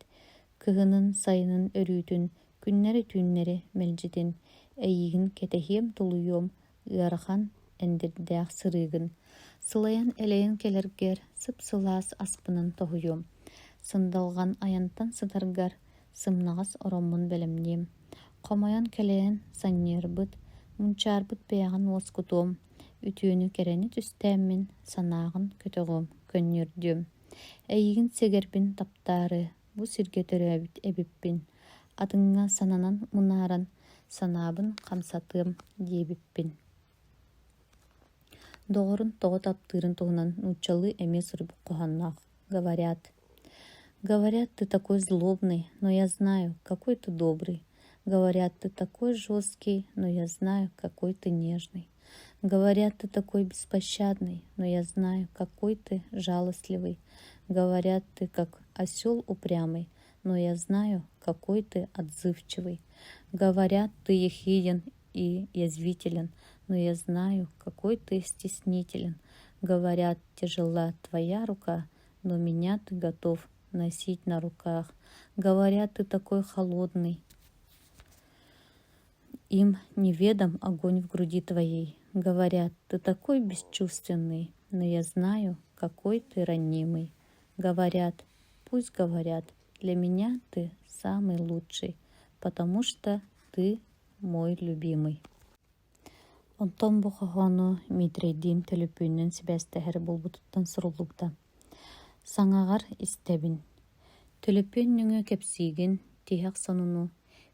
кыһынын, сайынын өрүүтүн, күннэри-түүннэри мэлдьитин, эйиигин кэтэһиэм-тулуйуом ыарахан эндирдээх сырыыгын, сылайан-элэйэн кэлэргэр сып-сылаас аспынан тоһуйуом, сындалҕан айантан сытаргар сымнаҕас ороммун бэлэмниэм, хомойон-кэлэйэн санньыарбыт, мунчаарбыт бэйэҕин уоскутуом, үтүөнү-кэрэни түстээммин санааҕын көтөҕүөм, көнньүөрдүөм. Эйигин сэгэрбин таптаары бу сиргэ төрөөбүт эбиппин, атыҥҥа сананан мунааран санаабын хамсатыам диэбиппин. Доҕорун тоҕо таптыырын туһунан нууччалыы эмиэ суруйбут хоһоонноох «Говорят». Говорят, ты такой злобный, но я знаю, какой ты добрый. Говорят, ты такой жесткий, но я знаю, какой ты нежный. Говорят, ты такой беспощадный, но я знаю, какой ты жалостливый. Говорят, ты как осел упрямый, но я знаю, какой ты отзывчивый. Говорят, ты ехиден и язвителен, но я знаю, какой ты стеснителен. Говорят, тяжела твоя рука, но меня ты готов носить на руках. Говорят, ты такой холодный. Им неведом огонь в груди твоей. Говорят, ты такой бесчувственный, но я знаю, какой ты ранимый. Говорят, пусть говорят, для меня ты самый лучший, потому что ты мой любимый. Онтон бу хоһоону Миитэрэйдиин төлөпүөнүнэн сибээстэһэр буолбутуттан суруллубута. Саҥаҕар истэбин. Төлөпүөн нөҥүө кэпсиигин, тиһэх сонуну,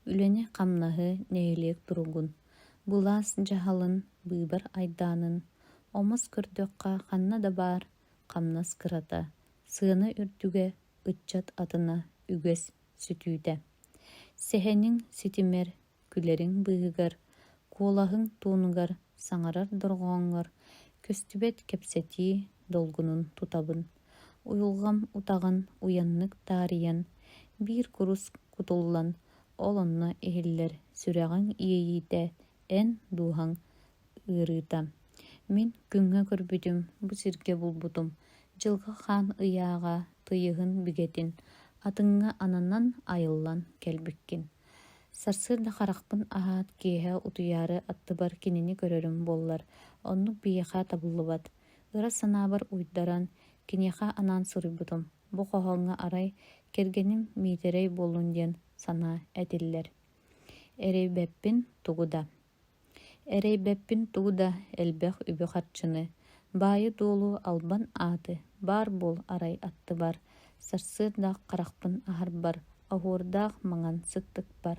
үлэни-хамнаһы, нэһилиэк туругун, былаас дьаһалын, быыбар айдаанын, омос көрдөххө ханна да баар хамнас кырата, сыана үрдүгэ, ыччат атына, үгэс сүтүүтэ. Сэһэниҥ ситимэр күлэриҥ быыһыгар, куолаһыҥ туонугар, саҥарар дорҕооҥҥор көстүбэт кэпсэтии долгунун тутабын, уйулҕам утаҕын уйаннык таарыйан, биир курус кутуллан, ол онно иһиллэр сүрэҕиҥ иэйиитэ, эн дууһаҥ ыарыыта. Мин күҥҥэ көрбүтүм, бу сиргэ булбутум, дьылҕа хаан ыйааҕа тыйыһын бигэтин, атыҥҥа ананан айыллан кэлбиккин. Сарсыарда харахпын аһаат, киэһэ утуйаары аттыбар кинини көрөрүм буоллар, оннук биһиэхэ табыллыбат. Ыра санаабар уйдаран, киниэхэ анаан суруйбутум. Бу хоһооҥҥо арай кэргэним Миитэрэй буоллун диэн санаа этиллэр. Эрэйбэппин тугу да Эрэйбэппин тугу да элбэх үбү-харчыны, баайы-дуолу албан ааты баар буол арай аттыбар, сарсыарда харахпын аһарбар, оһуордаах маҥан сыттыкпар,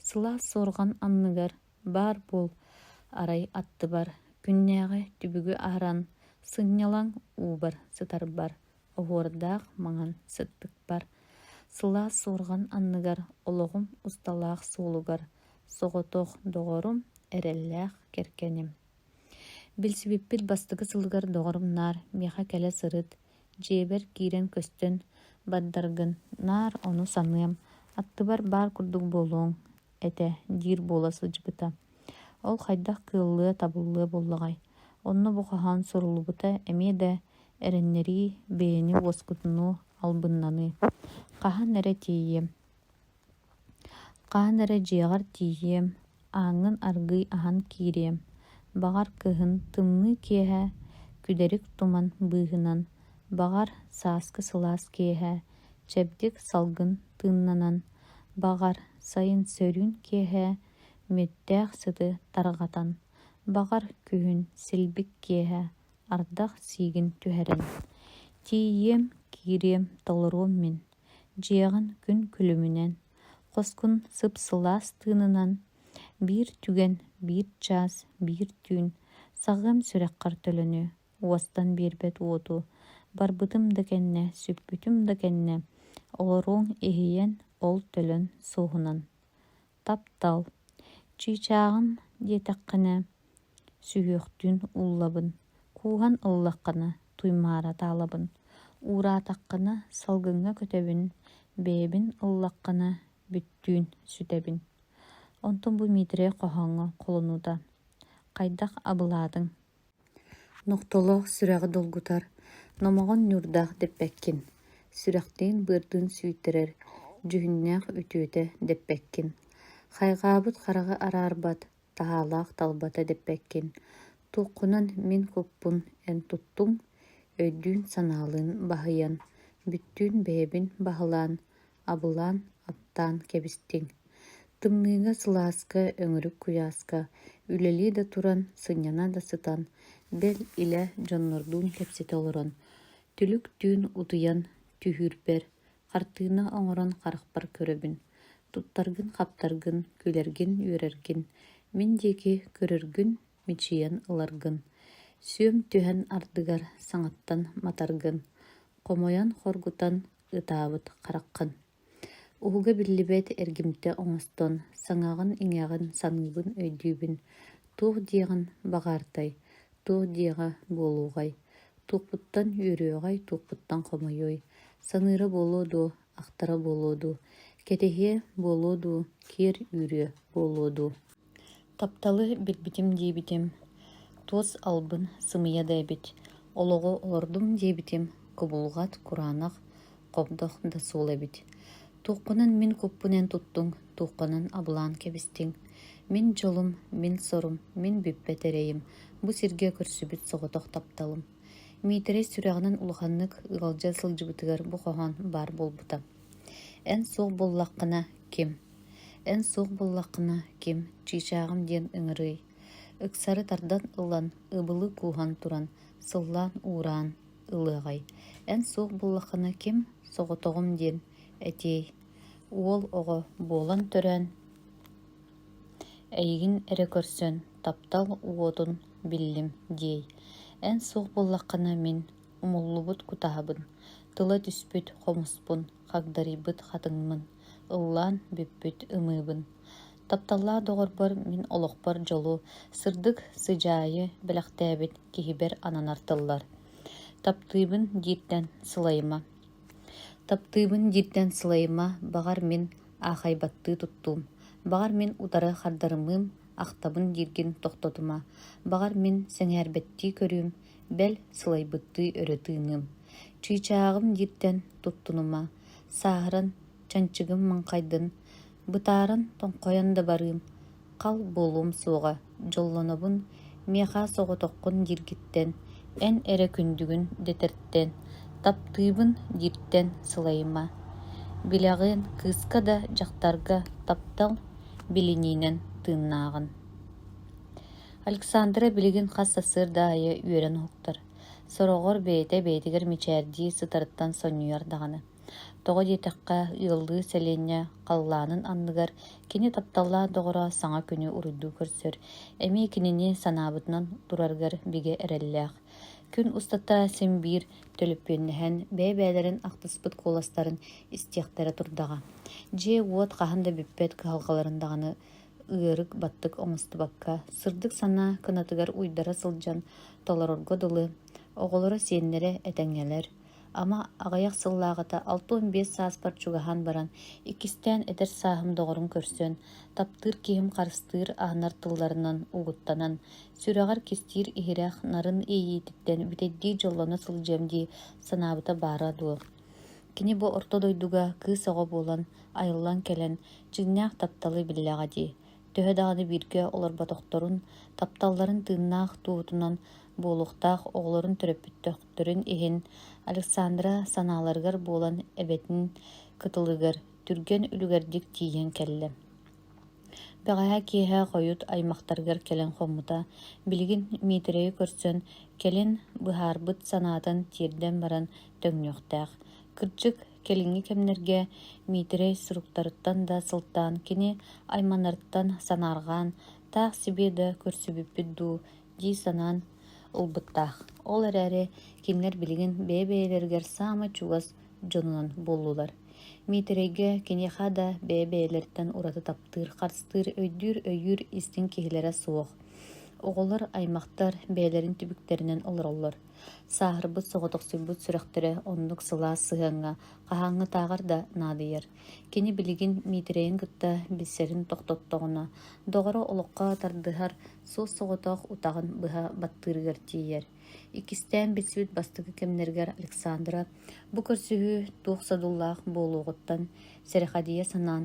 сылаас суорҕан анныгар баар буол арай аттыбар, күннээҕи түбүгү аһаран, сынньалаҥ уубар сытарбар, оһуордаах маҥан сыттыкпар, сылаас суорҕан анныгар олоҕум усталаах суолугар соҕотох доҕорум, эрэллээх кэргэним. Билсибиппит бастакы сылыгар доҕорум наар миэхэ кэлэ сырыт, дьиэбэр киирэн көстөн бардаргын, наар ону саныам, аттыбар баар курдук буолуоҥ этэ диир буола сылдьыбыта. Ол хайдах кыаллыа табыллыа буоллаҕай? Онно бу хоһоон суруллубута эмиэ да эрэннэрии, бэйэни уоскутунуу, албыннаныы. Хаһан эрэ тиийиэм Хаһан эрэ дьиэҕэр тиийиэм, ааҥҥын аргыый аһан киириэм, баҕар кыһын тымныы киэһэ күдэрик туман быыһынан, баҕар сааскы сылаас киэһэ чэбдик салгын тыыннанан, баҕар сайын сөрүүн киэһэ мүөттээх сыты тарҕатан, баҕар күһүн силбик киэһэ ардах сиигин түһэрэн. Тиийиэм, киириэм, толоруом мин Дьиэҕин күн күлүмүнэн, хоскун сып-сылаас тыынынан, биир түгэн, биир чаас, биир түүн саҕыам сүрэххэр төлөнү, уостан биэрбэт уоту, барбытым да кэннэ, сүппүтүм да кэннэ, олоруоҥ иһийэн ол төлөн суоһунан. Таптал, чыычааҕым диэтэххинэ, сүһүөхтүүн ууллабын, кууһан ыллаххына туймаара таалабын, уураатаххына салгыҥҥа көтөбүн, бэйэбин ыллаххына бүттүүн сүтэбин. Онтон бу Миитэрэй хоһооҥҥо холонуута «Хайдах абылаатыҥ Нохтолоох сүрэҕи долгутар, номоҕон ньуурдаах дэппэккин, сүрэхтиин-быардыын сүүйтэрэр, дьүһүннээх үтүөтэ дэппэккин, хайҕаабыт хараҕы араарбат, таһаалаах талбата дэппэккин, туоххунан мин куппун эн туттуҥ, өйдүүн-санаалыын баһыйан, бүттүүн бэйэбин баһылаан, абылаан, аптаан кэбистиҥ. Тымныыга, сылааска, өҥүрүк куйааска үлэлии да туран, сынньана да сытан, бэл илэ дьоннордуун кэпсэтэ олорон, түлүк түүн утуйан түһүүрбэр, хартыына оҥорон харахпар көрөбүн, туттаргын-хаптаргын, күлэргин-үөрэргин, мин диэки көрөргүн, мичийэн ыларгын, сүөм түһэн ардыгар саҥаттан матаргын, хомойон-хоргутан ытаабыт хараххын. Уһуга биллибэт эргимтэ оҥостон, саҥаҕын-иҥэҕин саныыбын өйдүүбүн, туох диэҕин баҕаартай, туох диэҕэ буолуоҕай, туохпуттан үөрүөҕэй, туохпуттан хомойуой, саныыра буолуо дуо, ахтара буолуо дуу, кэтэһиэ буолуо дуу, киэр үүрүө буолуо дуу Тапталы билбитим диэбитим, туос албын сымыйа да эбит, олоҕу олордум диэбитим, кубулҕат кураанах хобдох да суол эбит. Туоххунан мин куппун эн туттуҥ, туоххунан абылаан кэбистиҥ. Мин дьолум, мин сорум, мин бүппэт эрэйим, бу сиргэ көрсүбүт соҕотох тапталым. Миитэрэй сүрэҕинэн улаханнык ыалдьа сылдьыбытыгар бу хоһоон баар буолбута. Эн суох буоллаххына ким? Эн суох буоллаххына ким, чыычааҕым диэн ыҥырыый? Ыксары тардан ылан, ыбылы кууһан туран, сыллаан-уураан ылыаҕай, эн суох буоллаххына ким соҕотоҕум диэн этиэй, уол оҕо буолан төрөөн, эйигин эрэ көрсөн, таптал уотун биллим диэй, эн суох буоллаххына мин умуллубут кутаһабын, тыла түспүт хомуспун, хагдарыйбыт хатыҥмын, ыллаан бүппүт ымыыбын. Тапталлаах доҕорбор мин олохпор дьолу, сырдык сыдьаайы бэлэхтээбит киһибэр ананар тыллар. Таптыыбын дииртэн сылайыма. Таптыыбын дииртэн сылайыма, баҕар мин аахайбаттыы туттуум, баҕар мин утары хардарымыым, ахтабын дииргин тохтотума, баҕар мин сэҥээрбэттии көрүүм, бэл сылайбыттыы өрө тыыныым. Чыычааҕым дииртэн туттунума, сааһыран чанчыгым маҥхайдын, бытааран тоҥхойон да барыым, хал буолуом суоҕа, дьоллонобун, миэхэ соҕотоххун дииргиттэн, эн эрэ күндүгүн дэтэртэн, таптыыбын дииртэн сылайыма. Билэҕин, кыыска да, дьахтарга таптал билиниинэн тыыннааҕын. Александра билигин хас сарсыарда аайы үөрэн уһуктар. Сороҕор бэйэтэ бэйэтигэр мичээрдии сытарыттан сонньуйар даҕаны. Тоҕо диэтэххэ, ыаллыы сэлиэнньэ халлаанын анныгар кини тапталлаах доҕоро саҥа күнү уруйдуу көрсөр, эмиэ кинини санаабытынан турарыгар бигэ эрэллээх. Күн устата син биир төлөпүөннэһэн, бэйэ-бэйэлэрин ахтыспыт куоластарын истиэхтэрэ турдаҕа. Дьиэ-уот хаһан да бүппэт кыһалҕаларын даҕаны ыарык-баттык оҥостубакка, сырдык санаа кынатыгар уйдара сылдьан толорорго дылы, оҕолоро сиэннэрэ этэҥҥэлэр, Ама аҕыйах сыллааҕыта 65 сааспар чугаһаан баран, иккистээн эдэр сааһым доҕорун көрсөн, таптыыр киһим харыстыыр аһынар тылларынан угуттанан, сүрэҕэр кистиир иһирэх нарын иэйиититтэн бүтэйдии дьоллоно сылдьыам дии санаабыта баара дуо? Кини бу орто дойдуга кыыс оҕо буолан, айыллан кэлэн, дьиҥнээх тапталы биллэҕэ дии. Төһө даҕаны бииргэ олорботохторун, тапталларын тыыннаах туоһутунан буолуохтаах оҕолорун төрөппүттэрин иһин Александра санааларыгар буолан эбэтин кытылыгар түргэн үлүгэрдик тиийэн кэллэ. Бэҕэһээ киэһэ хойут аймахтарыгар кэлэн хоммута, билигин Миитэрэйи көрсөн, кэлин быһаарбыт санаатын тиэрдэн баран төҥнүөхтээх. Кырдьык, кэлиҥҥи кэмнэргэ Миитэрэй суруктарыттан да сылтаан кини айманарыттан санаарҕаан, таах сибиэ да көрсүбүппүт дуу дии санаан ылбыттаах. Ол эрээри кинилэр билигин бэйэ-бэйэлэригэр саамай чугас дьонунан буоллулар. Миитэрэйгэ киниэхэ да бэйэ-бэйэлэриттэн ураты таптыыр, харыстыыр, өйдүүр-өйүүр истиҥ киһилэрэ суох. Оҕолор, аймахтар бэйэлэрин түбүктэринэн олороллор. Сааһырбыт, соҕотохсуйбут сүрэхтэрэ оннук сылаас сыһыаҥҥа хаһааҥҥытааҕар да наадыйар. Кини билигин Миитэрэйин кытта билсэрин тохтоттоҕуна, доҕоро олоххо тардыһар суос-соҕотох утаҕын быһа баттыырыгар тиийэр. Иккистээн билсибит бастакы кэмнэригэр Александра бу көрсүһүү туох содуллаах буолуоҕуттан сэрэхэдийэ санаан,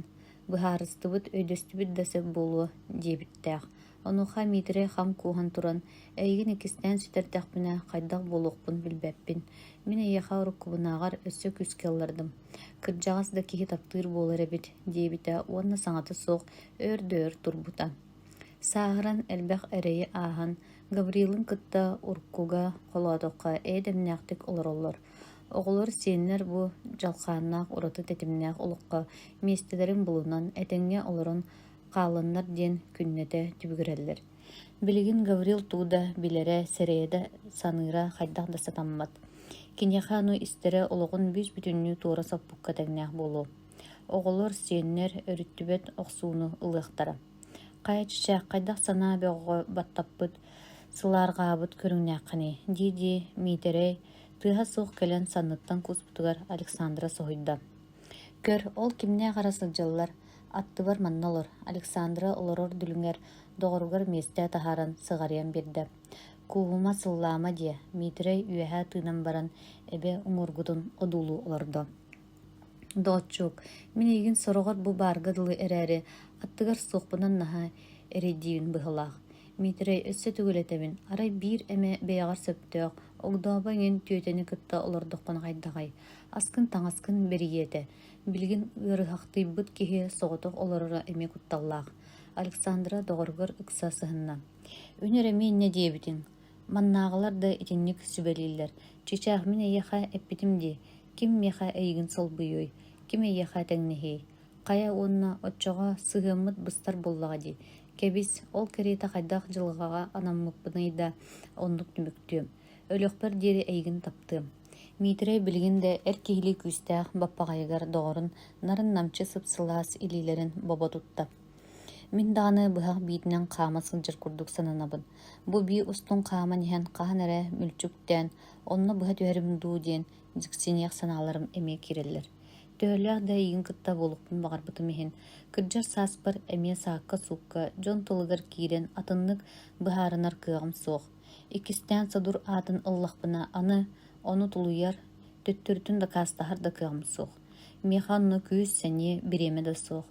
быһаарыстыбыт, өйдөстүбүт да сөп буолуо диэбиттээх. Онуоха Миитэрэй хам кууһан туран, «Эйигин иккистээн сүтэрдэхпинэ хайдах буолуохпун билбэппин. Мин эйиэхэ уруккубунааҕар өссө күүскэ ыллардым. Кырдьаҕас да киһи таптыыр буолар эбит» диэбитэ уонна саҥата суох өөр да өр турбута. Сааһыран, элбэх эрэйи ааһан, Гаврилын кытта уруккуга холоотоххо эйэ-дэмнээхтик олороллор. Оҕолор, сиэннэр бу дьалхааннаах ураты тэтимнээх олоххо миэстэлэрин булунан, этэҥҥэ олорон хааллыннар диэн күннэтэ түбүгүрэллэр. Билигин Гаврил тугу да билэрэ, сэрэйэ да саныыра хайдах да сатаммат. Киниэхэ ону истэрэ олоҕун бүүс-бүтүннүү туора соппукка тэҥнээх буолуо. Оҕолор, сиэннэр өрүттүбэт охсууну ылыахтара. Хайа чычаах хайдах санаа бөҕөҕө баттаппыт, сылаарҕаабыт көрүҥнээххиний дии-дии Миитэрэй тыаһа суох кэлэн санныттан кууспутугар Александра соһуйда. Көр, ол кимнээх эрэ сылдьаллар, аттыбар манна олор, Александра олорор дүлүҥэр доҕоругар миэстэ таһааран сыҕарыйан биэрдэ. Кууһума, сыллаама диэ, Миитэрэй үөһэ тыынан баран эбэ уҥуоргутун одуулуу олордо. Доҕоччуок, мин эйигин сороҕор бу баарга дылы эрээри, аттыгар суохпунан наһаа эрэйдиибин быһыылаах. Миитэрэй, өссө төгүл этэбин, арай биир эмэ бэйэҕэр сөптөөх, огдообо эҥин түөтэни кытта олордоххуна хайдаҕай? Аскын-таҥаскын бэрийиэ этэ. Билигин ыарыһахтыйбыт киһи соҕотох олороро эмиэ кутталлаах. Александра доҕоругар ыкса сыһынна. Үнэр эмиэ инньэ диэбитиҥ. Маннааҕылар да итинник сүбэлииллэр. Чычаах мин эйиэхэ эппитим дии, ким миэхэ эйигин солбуйуой, ким эйиэхэ тэҥнэһиэй? Хайа уонна оччоҕо сыһыаммыт быстар буоллаҕа дии. Кэбис, ол кэриэтэ хайдах дьылҕаҕа анаммыппыный да оннук түмүктүөм. Өлүөхпэр диэри эйигин таптыам. Миитэрэй билигин да эр киһилии күүстээх баппаҕайыгар доҕорун нарын-намчы сып-сылаас илиилэрин бобо тутта. Мин даҕаны быһах биитинэн хаама сылдьар курдук сананабын. Бу бии устун хааман иһэн хаһан эрэ мүлчүктээн, онно быһа түһэрим дуу диэн дьиксиниэх санааларым эмиэ киирэллэр. Төһөлөөх да эйигин кытта буолуохпун баҕарбытым иһин, кырдьар сааспар эмиэ саакка-суукка дьон тылыгар киирэн атыннык быһаарынар кыаҕым суох. Иккистээн содур аатын ыллахпына, аны ону тулуйар, төттөрүтүн дакаастаһар да кыаҕым суох. Миэхэ онно күүс-сэниэ, бириэмэ да суох.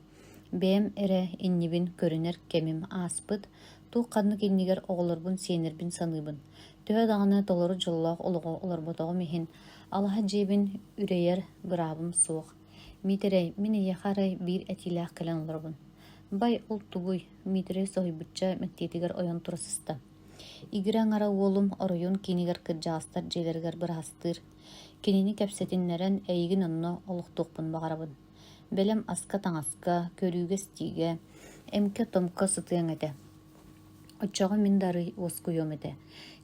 Бэйэм эрэ иннибин көрүнэр кэмим ааспыт, туох-ханнык иннигэр оҕолорбун сиэнэрбин саныыбын. Төһө даҕаны толору дьоллоох олоҕу олорботоҕум иһин, алаһа дьиэбин үрэйэр быраабым суох. Миитэрэй, мин эйиэхэ арай биир этиилээх кэлэн олоробун. Бай, ол тугуй? Миитэрэй соһуйбучча мэктиэтигэр ойон тура сыста. Игирэ аҥара уолум оройуон киинигэр кырдьаҕастар дьиэлэригэр быраастыыр. Кинини кэпсэтиннэрэн эйигин онно олохтуохпун баҕарабын. Бэлэм аска-таҥаска, көрүүгэ-истиигэ, эмкэ-томко сытыаҥ этэ. Оччоҕо мин да арый уоскуйуом этэ,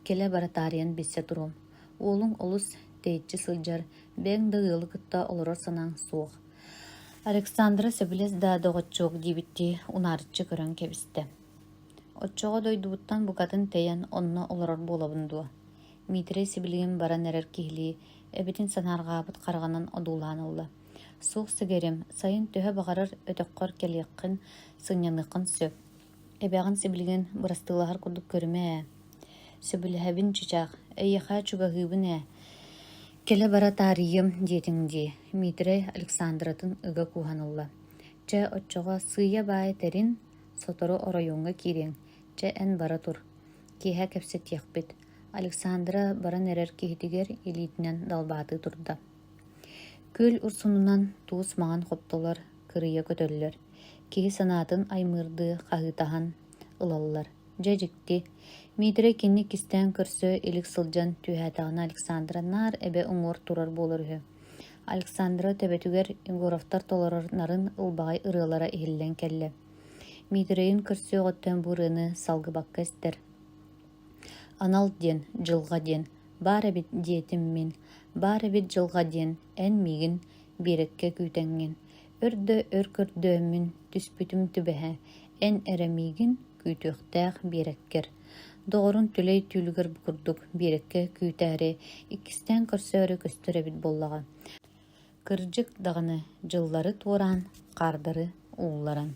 кэлэ-бара таарыйан билсэ туруом. Уолуҥ олус тэйиччи сылдьар, бэйэҥ да ыалы кытта олорор санааҥ суох. Александра сөбүлэс да доҕоччуок диэбиттии унаарыччы көрөн кэбистэ. Оччоҕо дойдубуттан букатын тэйэн онно олорор буолабын дуо? Миитэрэй сибилигин баран эрэр киһилии эбитин санаарҕаабыт хараҕынан одуулаан ылла. Суох сэгэрим, сайын төһө баҕарар өтөххөр кэлиэххин, сынньаныаххын сөп. Эбэҕин сибилигин бырастыылаһар курдук көрүмэ ээ. Сөбүлэһэбин чычаах, эйиэхэ чугаһыыбын ээ. Кэлэ-бара таарыйыам диэтиҥ дии, Миитэрэй Александратын ыга кууһан ылла. Чэ, оччоҕо сыыйа-баайа тэрин, сотору оройуоҥҥа киириэҥ, чэ эн бара тур. Киэһэ кэпсэтиэхпит. Александра баран эрэр киһитигэр илиитинэн далбаатыы турда. Күөл урсунунан туус маҥан хоптолор кырыйа көтөллөр, киһи санаатын аймыырдыы хаһыытаһан ылаллар. Дьэ дьикти, Миитэрэй кинини кистээн көрсө илик сылдьан түһээтэҕинэ Александра наар эбэ уҥуор турар буолар үһү. Александра төбөтүгэр Егоровтар толорор нарын ылбаҕай ырыалара иһиллэн кэллэ. Миитэрэйин көрсүөҕүттэн бу ырыаны салгыбакка истэр. Анал диэн, дьылҕа диэн, баар эбит диэтим мин, баар эбит дьылҕа диэн, эн миигин биэрэккэ күүтэҥҥин, өр да өр көрдөөммүн түспүтүм түбэһэ, эн эрэ миигин күүтүөхтээх биэрэккэр. Доҕорун түлэй түүлүгэр бу курдук биэрэккэ күүтээри, иккистээн көрсөөрү көстөр эбит буоллаҕа. Кырдьык даҕаны, дьыллары туораан, хаардары уулларан.